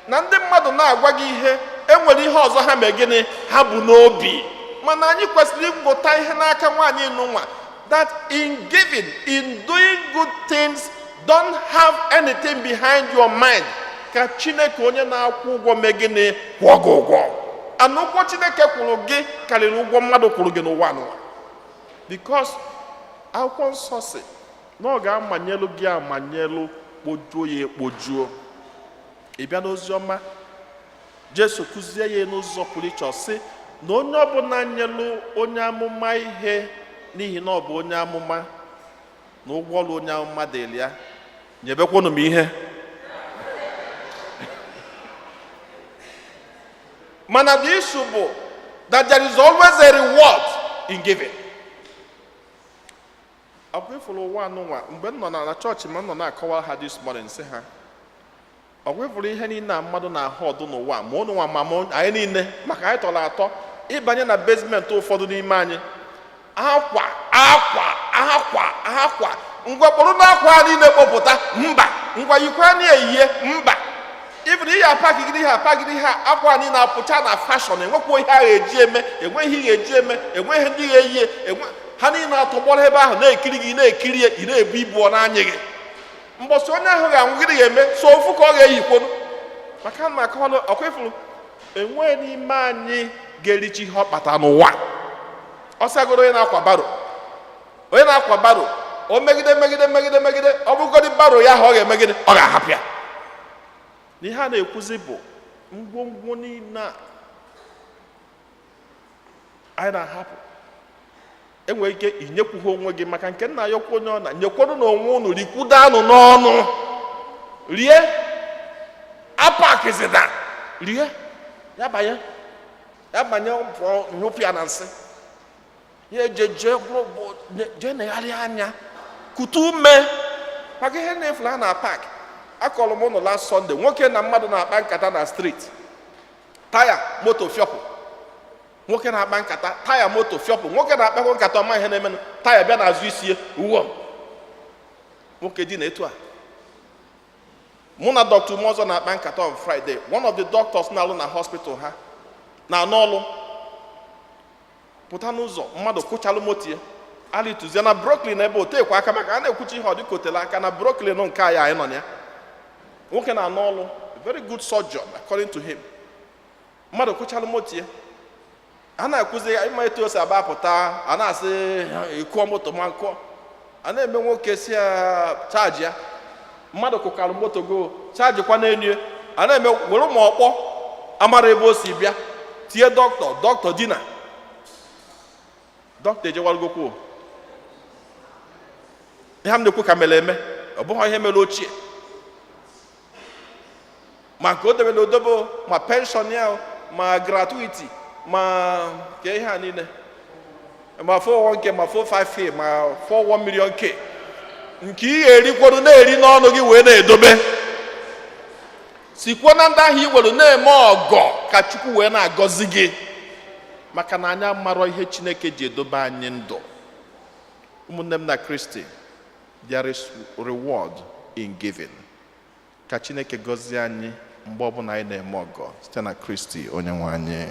na ndị mmadụ na-agwa gị ihe, enwere ihe ọzọ ha mee gịnị? Ha bụ n'obi. Mana anyị kwesịrị ịgụta ihe n'aka nwaanyị nụnwa, that in giving, in doing good things, don't have anything behind your mind, ka Chineke onye na-akwụ ụgwọ mee gịnị? Kwụọ gị ụgwọ. Ana ụgwọ Chineke kwụrụ gị karịrị ụgwọ mmadụ kwụrụ gị n'ụwa n'ụwa, because Akwụkwọ Nsọ si na ọ ga-amanyelu gị amanyelu, kpojuo ya ekpojuo. Ị bịa n'ozi ọma, Jesu kụzie ya n'ụzọ pụrụ iche. Ọ sị na onye ọbụla nyelu onye amụma ihe n'ihi na ọ bụ onye amụma, na ụgwọ ọrụ onye amụma dịrị ya. Nyebekwanụ m ihe. Mana the issue bụ that there is always a reward in giving. Ọ bụ ịfụrụ ụwa anụnwa. Mgbe m nọ na chọọchị, ma m nọ na-akọwa ha this morning, sị ha Ọ gwefụrụ ihe niile a mmadụ na-ahụ ọdụ n'ụwa, ma ụnụ nwa, ma mụ, anyị niile, maka anyị tọrọ atọ ịbanye na basement. Ụfọdụ n'ime anyị, akwa, akwa, akwa, akwa, ngwa kpọrọ n'akwa a niile kpọpụta, mba, ngwa yikwa na eyie, mba, ibụrụ ihe apakigide, ihe apagide, ihe akwa niile apụcha na fashion, enwekwa ihe a ga-eji eme, enweghị ihe ga-eji eme, enweghị ndị ga-eyi, enwe ha niile atọgbọrọ ebe ahụ na-ekiri gị, na-ekiri ya. Ị na-ebu ibu ọ n'anya gị. Mbọsị onye ahụ ga-anwụ, gịnị ga-eme? So ofu ka ọ ga-eyikwonu, maka na akọwalụ ọkwa ifuru enweghị n'ime anyị ga-erichi ihe ọ kpata n'ụwa. Ọ sịagoro onye na-akwa barrow, onye na-akwa barrow, o megide, megide, megide, megide, ọ bụrụgodị barrow ya ahụ, ọ ga-emegide, ọ ga-ahapụ ya. Na ihe a na-ekwuzi bụ ngwongwo niile a anyị na-ahapụ, enwere ike inyekwughị onwe gị, maka nke nna ya okwu onye ọ na nyekwanụ n'onwe unu, rikwudanụ n'ọnụ, rie, apakizina, rie ya banye, ya banye, pụọ, nyụpụ ya na nsị ya, eje jee jee negharịa anya, kute ume, maka ihe na-efula ha na park. Akọrọ m ụnụ last Sunday, nwoke na mmadụ na-akpa nkata na street, taya moto fiọpụ. Nwoke na-akpa nkata, taya moto fiọpụ. Nwoke na-akpakwa nkata, ọma ihe na-emenụ, taya bịa n'azụ isi ya, uwe nwoke dị na etu a. Mụ na Dr. Umeọzọ na-akpa nkata on Friday, one of the doctors na-alụ na hospital ha na-anụ ọlụ, pụta n'ụzọ, mmadụ kụchalụ moto ya, alituzie na Brooklyn ebe o tekwa aka, maka a na-ekwuchi ihe ọ dịka otele aka na Brooklyn nke anyị anyị nọ na ya. Nwoke na-anụ ọlụ, very good surgeon according to him. Mmadụ kụchalụ moto ya, a na-akwụzi ya ịma etu o si aba pụta, a na-asị ịkụọ moto ma nkụọ, a na-eme nwoke si ya charge ya. Mmadụ kụkarụ moto go, chajikwa n'elu ya. A na-eme were ma ọkpọ amara ebe o si bịa tie dọkịta. Dọkịta dina, dọkịta ejewalugokwu. Ihe m na-ekwu ka mere eme, ọ bụghị ihe mere ochie, ma nke o debere odobe, ma pension ya o, ma gratuity, ma nke ihe a niile, ma 401k, ma 45k, ma 41 million k, nke ị ga-erikwuru na-eri n'ọnụ gị wee na-edobe, sikwuo na ndị ahụ i were na-eme ọgọ, ka Chukwu wee na-agọzi gị, maka na anyị amarọ ihe Chineke ji edobe anyị ndụ. Ụmụnne m na Kristi, there is reward in giving. Ka Chineke gọzie anyị mgbe ọbụla anyị na-eme ọgọ, site na Kristi onye nwe anyị.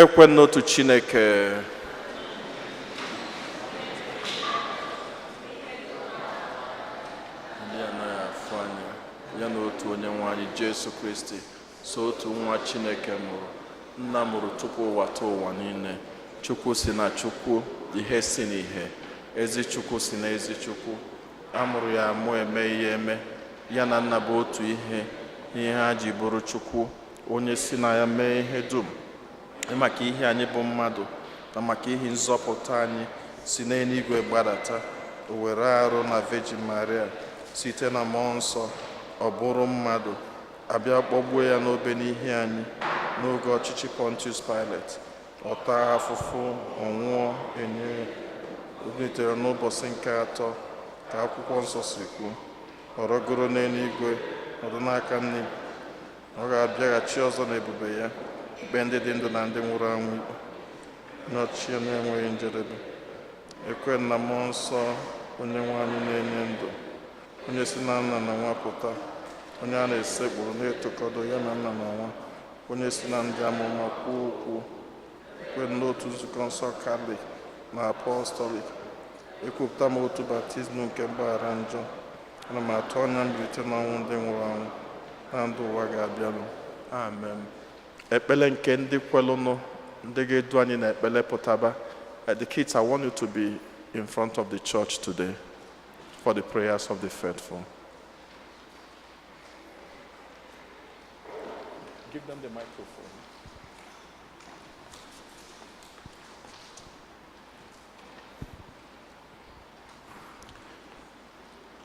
Ekwe n'otu Chineke, ndị anaghị afụ anya, ya na otu onye nwe anyị Jesu Kristi, so otu nwa Chineke mụrụ, nna mụrụ tupu ụwa tụọ ụwa niile, Chukwu si na Chukwu, ihe si n'ihe, ezi Chukwu si na ezi Chukwu, a mụrụ ya amụ, eme ihe eme, ya na nna bụ otu ihe n'ihe ha ji bụrụ Chukwu, onye si na ya mee ihe dum, maka ihe anyị bụ mmadụ na maka ihe nzọpụta anyị, si n'eluigwe gbadata, o were arụ na Virgin Maria, site na mmụọ nsọ ọ bụrụ mmadụ, abịa kpọgbuo ya n'obe n'ihi anyị n'oge ọchịchị Pontius Pilate, ọ taa afụfụ, ọ nwụọ, enye ya, o bilitere n'ụbọchị nke atọ ka akwụkwọ nsọ si kwuo, ọ rọgoro n'eluigwe, nọdụ n'aka nne, ọ ga-abịaghachi ọzọ n'ebube ya ikpe ndị dị ndụ na ndị nwụrụ anwụ ikpe n'ọchịchị ya na-enweghị njedebe. Ekwe na mmụọ nsọ, onye nwe anyị na-enye ndụ, onye si na nna na nwa pụta, onye a na-esekpuru na-etokọdo ya na nna na nwa, onye si na ndị amụma kwuo okwu. Ekwe n'otu nzukọ nsọ Katọlik na Apọstọlik. Ekwupụta m otu baptizim nke mgbaghara njọ. Ana m atụ anya mbilite n'ọnwụ ndị nwụrụ anwụ na ndụ ụwa ga-abịanụ. Amen. Ekpele nke ndị kwelụnụ, ndị ga-edu anyị n'ekpele pụtaba. The kids, I want you to be in front of the church today for the prayers of the faithful. Give them the microphone.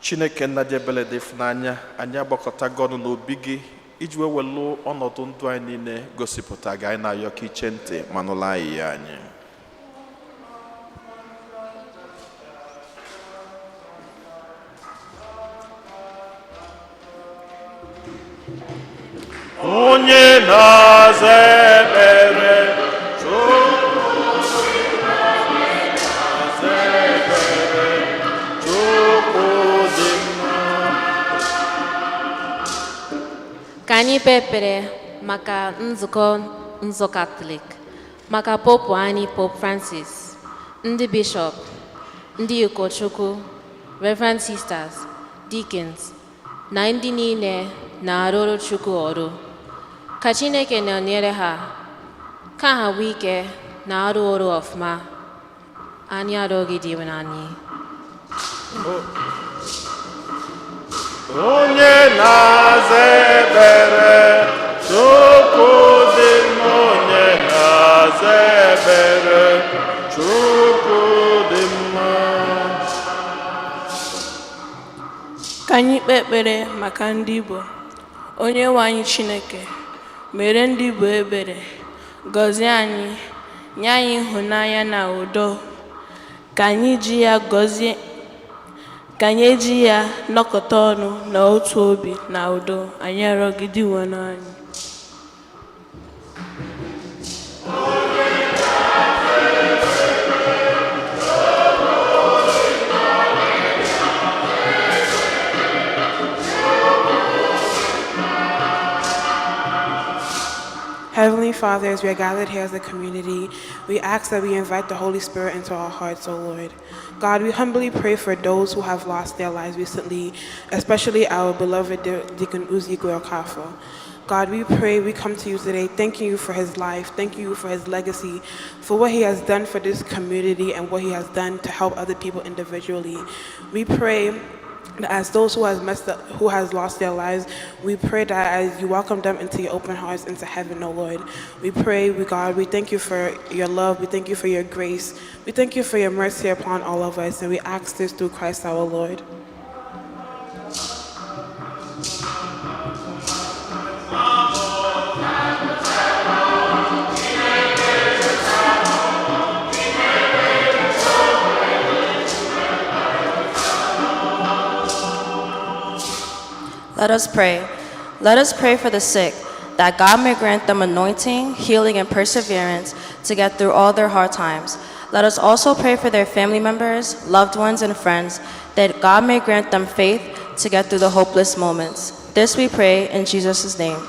Chineke nna dị ebele dị ịfụnanya, anyị agbakọtago ọnụ n'obi gị. Iji wee welụ ọnọdụ ndụ anyị niile gosipụta gị, anyị na-ayọ ka iche ntị ma nụla ayịya anyị. Onye na-aza ekpere, Chukwu na-aza ekpere, Chukwu dị mma. Ka anyị kpee ekpere maka nzukọ nzọ Katọlik, maka Popu anyị Pope Francis, ndị bishọp, ndị ụkọchukwu, Reverend Sisters, Deacons, na ndị niile na-arụrụ Chukwu ọrụ. Ka Chineke nọnyere ha, ka ha nwee ike na-arụ ọrụ ọfụma. Anyị arịọ gị dị anyị. Onye na-aza ekpere, Chukwu dị mma. Onye na-aza ekpere, Chukwu dị mma. Ka anyị kpee ekpere maka ndị Igbo. Onye nwe anyị Chineke, mere ndị Igbo ebere, gọzie anyị, nye anyị ịhụnanya na udo. Ka anyị ji ya gọzie, ka anyị eji ya nọkọta ọnụ na otu obi na udo. Anyị arịọ gị Dinwenụ anyị. Heavenly Father, as we are gathered here as a community, we ask that we invite the Holy Spirit into our hearts, O Lord. God, we humbly pray for those who have lost their lives recently, especially our beloved Deacon Uzi Okafor. God, we pray, we come to you today thanking you for his life, thanking you for his legacy, for what he has done for this community and what he has done to help other people individually. We pray that as those who has messed up, who has lost their lives, we pray that as you welcome them into your open hearts into heaven, O Lord. We pray, we God, we thank you for your love, we thank you for your grace, we thank you for your mercy upon all of us, and we ask this through Christ our Lord. Let us pray. Let us pray for the sick, that God may grant them anointing, healing, and perseverance to get through all their hard times. Let us also pray for their family members, loved ones, and friends, that God may grant them faith to get through the hopeless moments. This we pray in Jesus' name.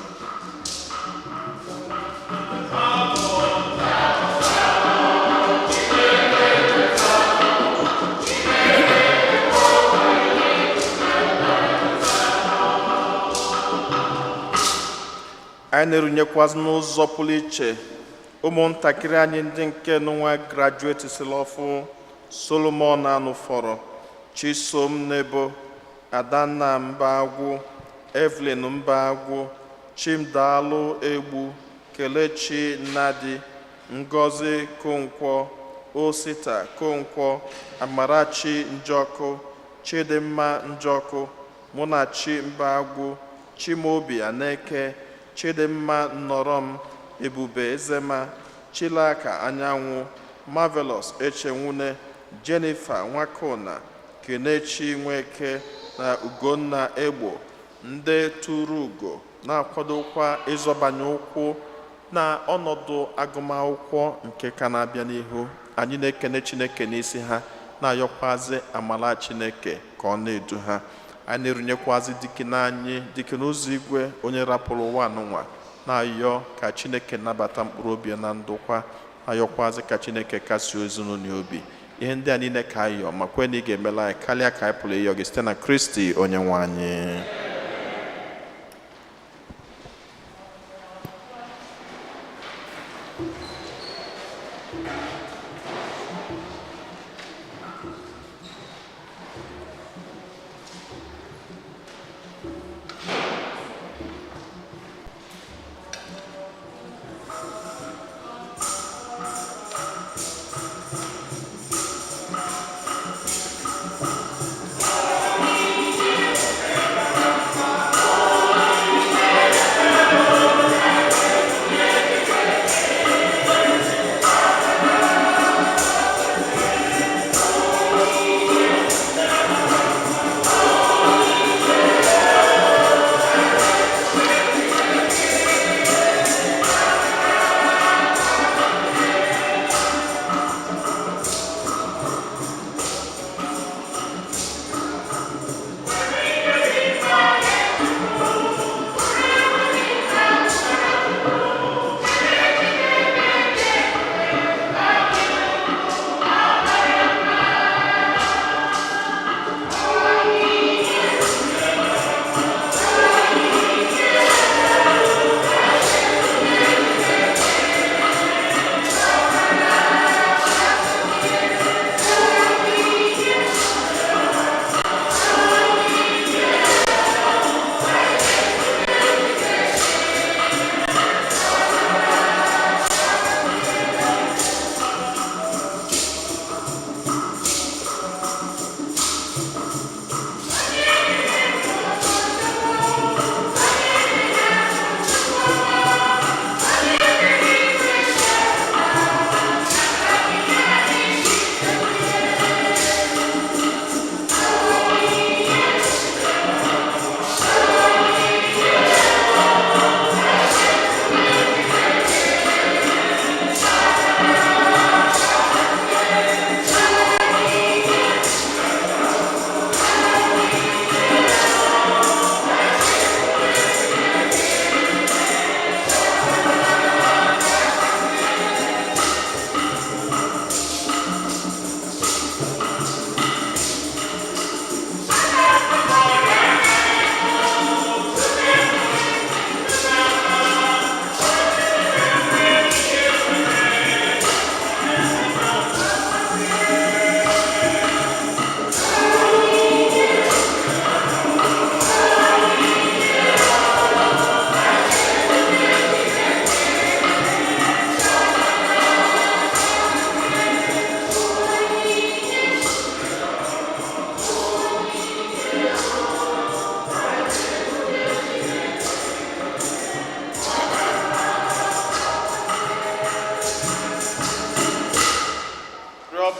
Anyị na-erunyekwazị n'ụzọ pụrụ iche ụmụntakịrị anyị ndị nke nụnwa graduate sila ọfụ: Solomon Anụfọrọ, Chisom Nebo, Adanna Mbagwu, Evelyn Mbagwu, Chimdalụ Egbu, Kelechi Nnadi, Ngozi Konkwo, Osita Konkwo, Amarachi Njọkụ, Chidimma Njọkụ, Munachi Mbagwu, Chimaobi Aneke, Chidimma Nnọrọm, Ebube Ezema, Chilaka Anyanwụ, Marvelous Echenwune, Jennifer Nwakona, Kenechi Nweke na Ugonna Egbo, ndị tụrụ ugo na-akwadokwa ịzọbanye ụkwụ na ọnọdụ agụmakwụkwọ nke ka na-abịa n'ihu. Anyị na-ekene Chineke n'isi ha, na-ayọkwazi amala Chineke ka ọ na-edu ha. Anyị na-erunyekwazi deacon anyị, Deacon Ụzọ Igwe, onye rapụrụ ụwa anụnwa, na-ayọ ka Chineke nabata mkpụrụ obi ya na ndokwa, ayọkwazi ka Chineke kasie ezinụlọ ya obi. Ihe ndị a niile ka anyị yọọ ma kwee na ị ga-emela anyị karịa ka anyị pụrụ ịyọ gị, site na Kristi onye nwe anyị.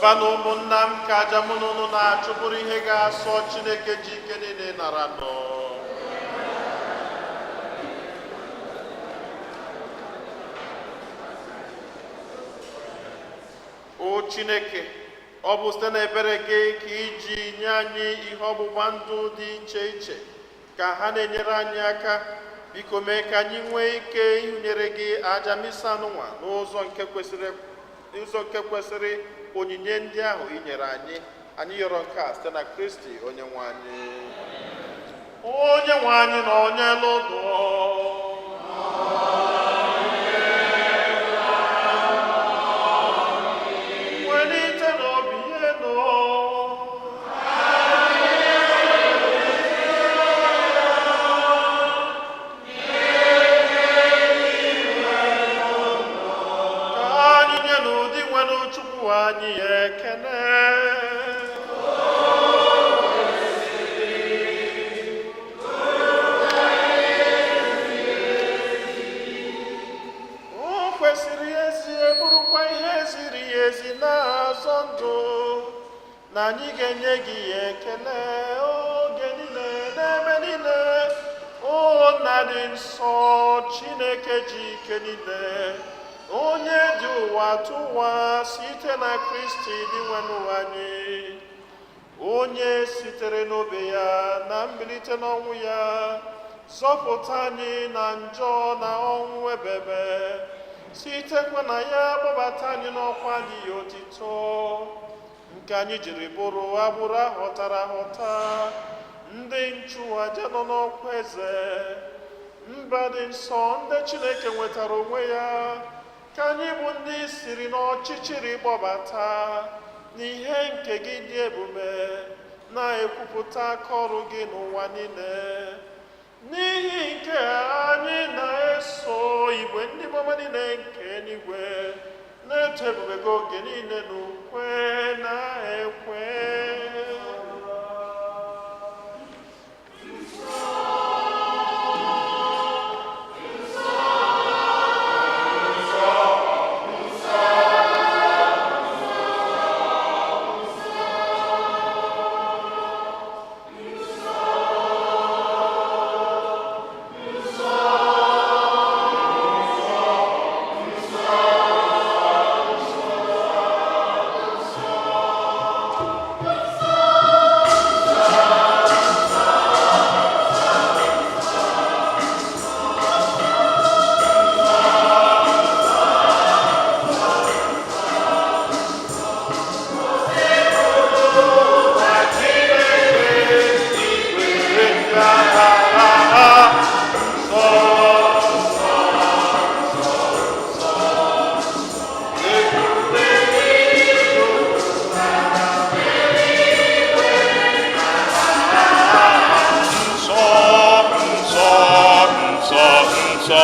Yọba na ụmụnna m ka aja mụ na unu na-achụ bụrụ ihe ga-asọ Chineke ji ike niile nara nọ. O Chineke, ọ bụ site n'ebere gị ka iji nye anyị ihe ọgbụgba ndụ dị iche iche ka ha na-enyere anyị aka. Biko mee ka anyị nwee ike ịhụnyere gị aja misa anụnwa n'ụzọ nke kwesịrị, ụzọ nke kwesịrị onyinye ndị ahụ i nyere anyị. Anyị yọrọ nke a site na Kristi onye nwe anyị. Onye nwe anyị na onye lụdụ. Welite n'obi elu. Ka anyị nye n'ụdị nwere Chukwu anyị ekele. O kwesịrị ezie, bụrụkwa ihe ziri ezi na-azọ ndụ, na anyị ga-enye gị ekele oge niile n'ebe niile, o Nna dị nsọ, Chineke ji ike niile, onye dị ụwa tụwa, site na Kristi dị nwenụ anyị, onye sitere n'obe ya na mbilite n'ọnwụ ya zọpụta anyị na njọ na ọnwụ ebebe, sitekwa na ya kpọbata anyị n'ọkwa dị ya otito, nke anyị jiri bụrụ agbụrụ ahọtara ahọta, ndị nchụaja nọ n'ọkwa eze, mba dị nsọ, ndị Chineke nwetara onwe ya, ka anyị bụ ndị siri n'ọchịchịrị kpọbata n'ihe nke gị dị ebube, na-ekwupụta aka ọrụ gị n'ụwa niile. N'ihi nke a, anyị na-eso igwe ndị mmụọ niile nke eluigwe na-eto ebube gị oge niile n'ukwe na-ekwe. Nsọ, nsọ, nsọ, nsọ, nsọ.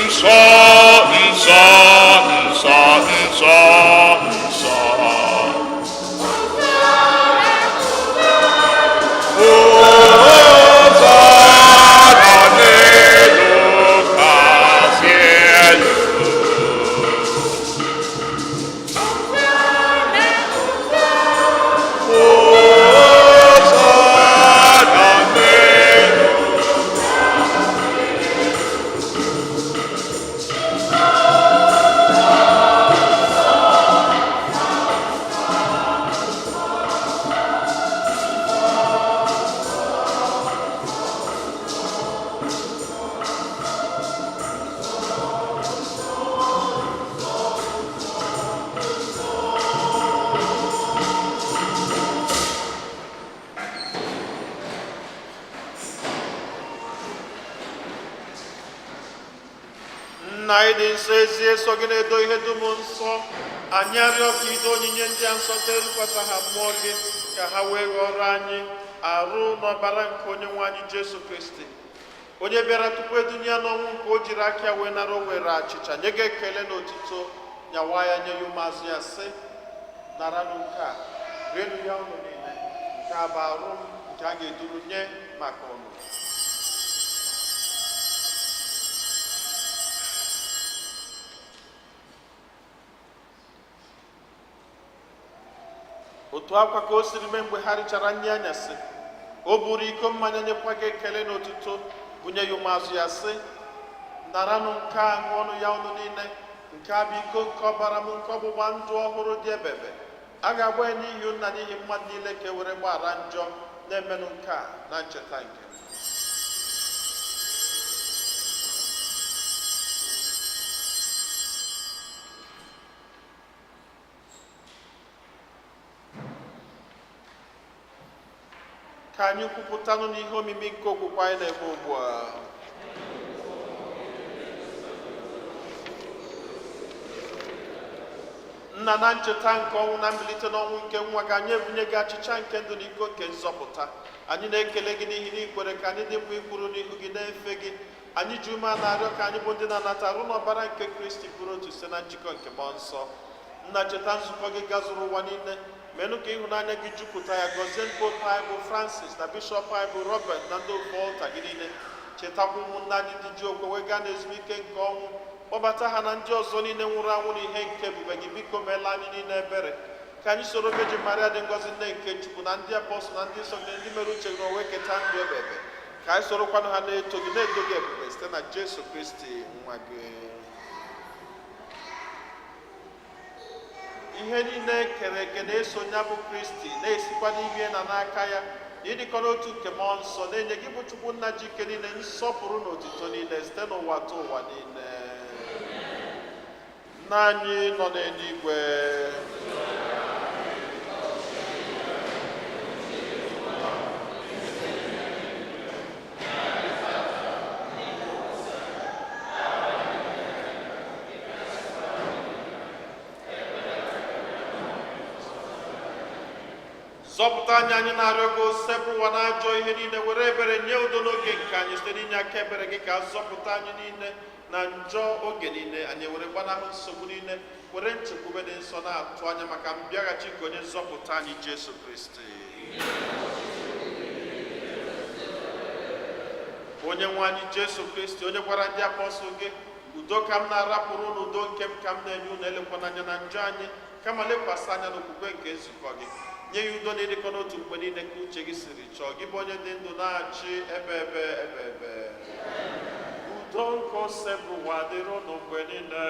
Nsọ, nsọ, nsọ, nsọ, nsọ. Hosana n'elu kasị elu. Hosana n'elu. Nna anyị dị nsọ, ezi eso gị na-edo ihe dum nsọ. Anyị arịọ ka ido onyinye ndị a nsọ terukwasa ha mmụọ gị, ka ha wee ghọrọ anyị arụ n'ọbara nke Onye nwe anyị Jesu Kristi, onye bịara tupu edunye ya n'ọnwụ nke o jiri aka ya wee nara. O were achịcha, nye gị ekele na otito, nyawa ya, nye ya ụmụazụ ya, sị: "Naranụ nke a, rienụ ya unu niile. Nke a bụ arụ m nke a ga-eduru nye maka unu." Otu akwa ka o siri mee mgbe ha richara nri anyasị, o buru iko mmanya, nyekwa gị ekele na otuto, bunye ya ụmụazụ ya, sị: "Naranụ nke a, ṅụọnụ ya unu niile. Nke a bụ iko nke ọbara m nke ọgbụgba ndụ ọhụrụ dị ebebe. A ga-agba ya n'ihi unu na n'ihi mmadụ niile ka e were gbaghara njọ. Na-emenụ nke a na ncheta nke m." Ka anyị kwupụtanụ n'ihe omimi nke okwukwe anyị na-eme ugbu a. Nna, na ncheta nke ọnwụ na mbilite n'ọnwụ nke nwa gị, anyị ebunye gị achịcha nke ndụ na iko nke nzọpụta. Anyị na-ekele gị n'ihi na ikwere ka anyị dị mma ikwuru n'ihu gị na-efe gị. Anyị ji ume na-arịọ ka anyị bụ ndị na-anata arụ n'ọbara nke Kristi bụrụ otu site na njikọ nke Mmụọ Nsọ. Nna, cheta nzukọ gị gazuru ụwa niile, menụ ka ịhụnanya gị jupụta ya. Gọzie Popu anyị bụ Francis, na Bishọp anyị bụ Robert, na ndị ofe ọlta gị niile. Chetakwa ụmụnne anyị ndị ji okwe wee gaa n'ezumike nke ọnwụ. Kpọbata ha na ndị ọzọ niile nwụrụ anwụ n'ihe nke ebube gị. Biko meela anyị niile ebere, ka anyị soro Virgin Maria dị ngọzi, nne nke Chukwu, na ndị apọstụl na ndị nsọ gị, ndị mere uche gị na wee keta ndụ ebebe, ka anyị sorokwanụ ha na-eto gị, na-eto gị ebube, site na Jesu Kristi nwa gị. Ihe niile kere eke na-eso ya bụ Kristi, na-esikwa n'ime na n'aka ya, na ịdịkọ n'otu nke Mmụọ Nsọ, na-enye gị bụ Chukwu Nna ji ike niile nsọpụrụ na otuto niile site n'ụwa ta ụwa niile. Nna anyị nọ n'eluigwe, zọpụta anyị, anyị na-arịọ gị. Sepụ ụwa na ajọ ihe niile, were ebere nye udo n'oge nke anyị. Site n'inye aka ebere gị, ka zọpụta anyị niile na njọ oge niile, anyị were gbanahụ nsogbu niile, were nchekwube dị nsọ na-atụ anya maka mbịaghachi nke onye nzọpụta anyị Jesu Kristi. Onye nwe anyị Jesu Kristi, onye gwara ndị apọstụl gị, "Udo ka m na-arapụrụ unu, udo nke m ka m na-enye unu," elekwana anya na njọ anyị, kama lekwasị anya n'okwukwe nke nzukọ gị, nye ya udo na ịdịkọ n'otu mgbe niile ka uche gị siri chọọ, gị bụ onye dị ndụ na-achị ebe ebe ebe ebe. Udo nke Osebụrụwa dịrị unu mgbe niile.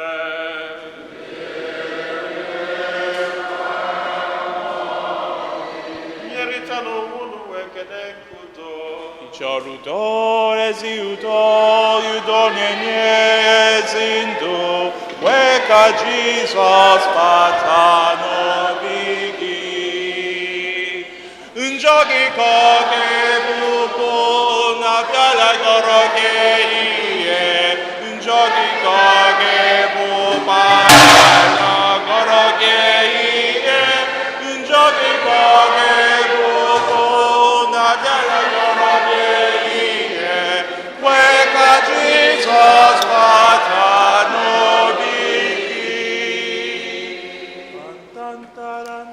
Nyerịta n'onwe unu wee kene nke udo. Ị chọrọ udo, ezi udo, udo na-enye ezi ndụ, kwee ka Jizọs bata n'obi gị. Njọ gị ka ọ ga-ebupụ, na-abịala gọrọ gị ihe. Njọ gị ka ọ ga-ebupụ, gọrọ gị ihe. Njọ gị ka ọ ga-ebupụ, na-abịala gọrọ gị ihe. Kwee ka Jizọs bata n'obi gị. Tan, taran.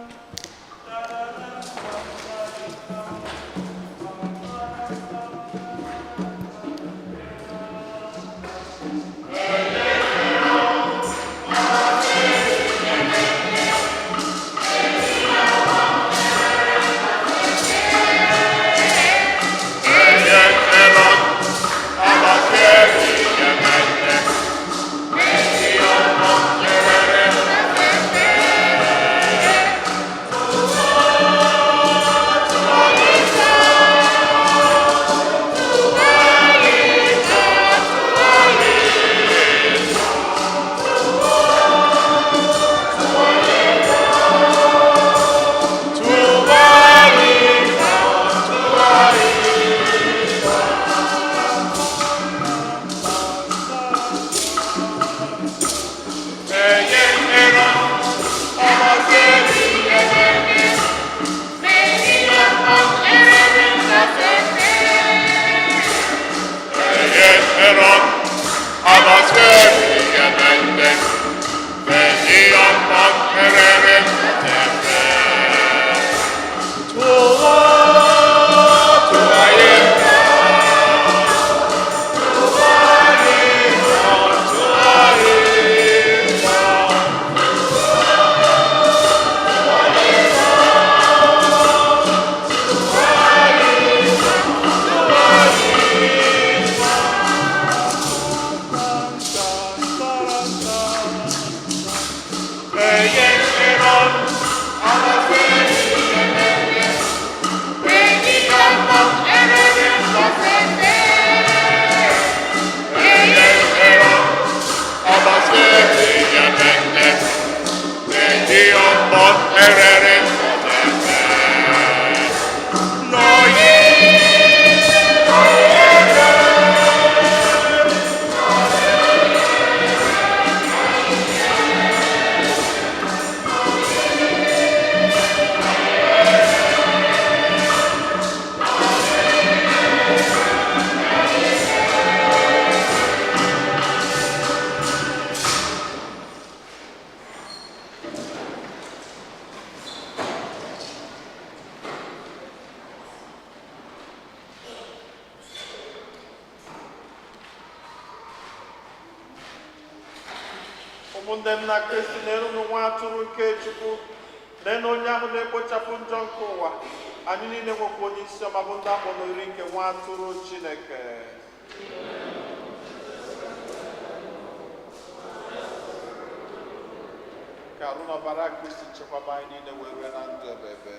Ụmụnne m na Kristi, na-eru nwa atụrụ nke Chukwu, lee na onye ahụ na-ekpochapụ njọ nke ụwa. Anyị niile nwekwa onye isi ọma bụ ndị akpọ n'oriri nke nwa atụrụ Chineke. Ka arụ na ọbara Kristi chekwaba anyị niile wee rue na ndụ ebebe.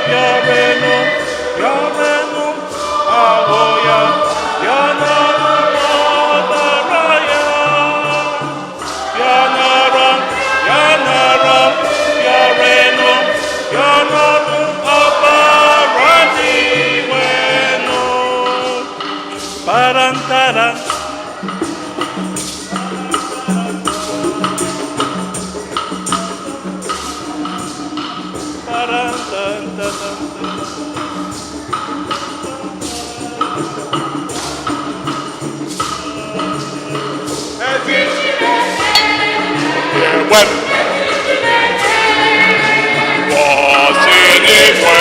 Bịarenụ, bịarenụ, ahụ ya, bịa nara ọbara ya. Bịa nara, bịa nara, bịarenụ, bịa nara ọbara Dinwenụ. Parantara. Ezi Chineke. Wasi n'igwe.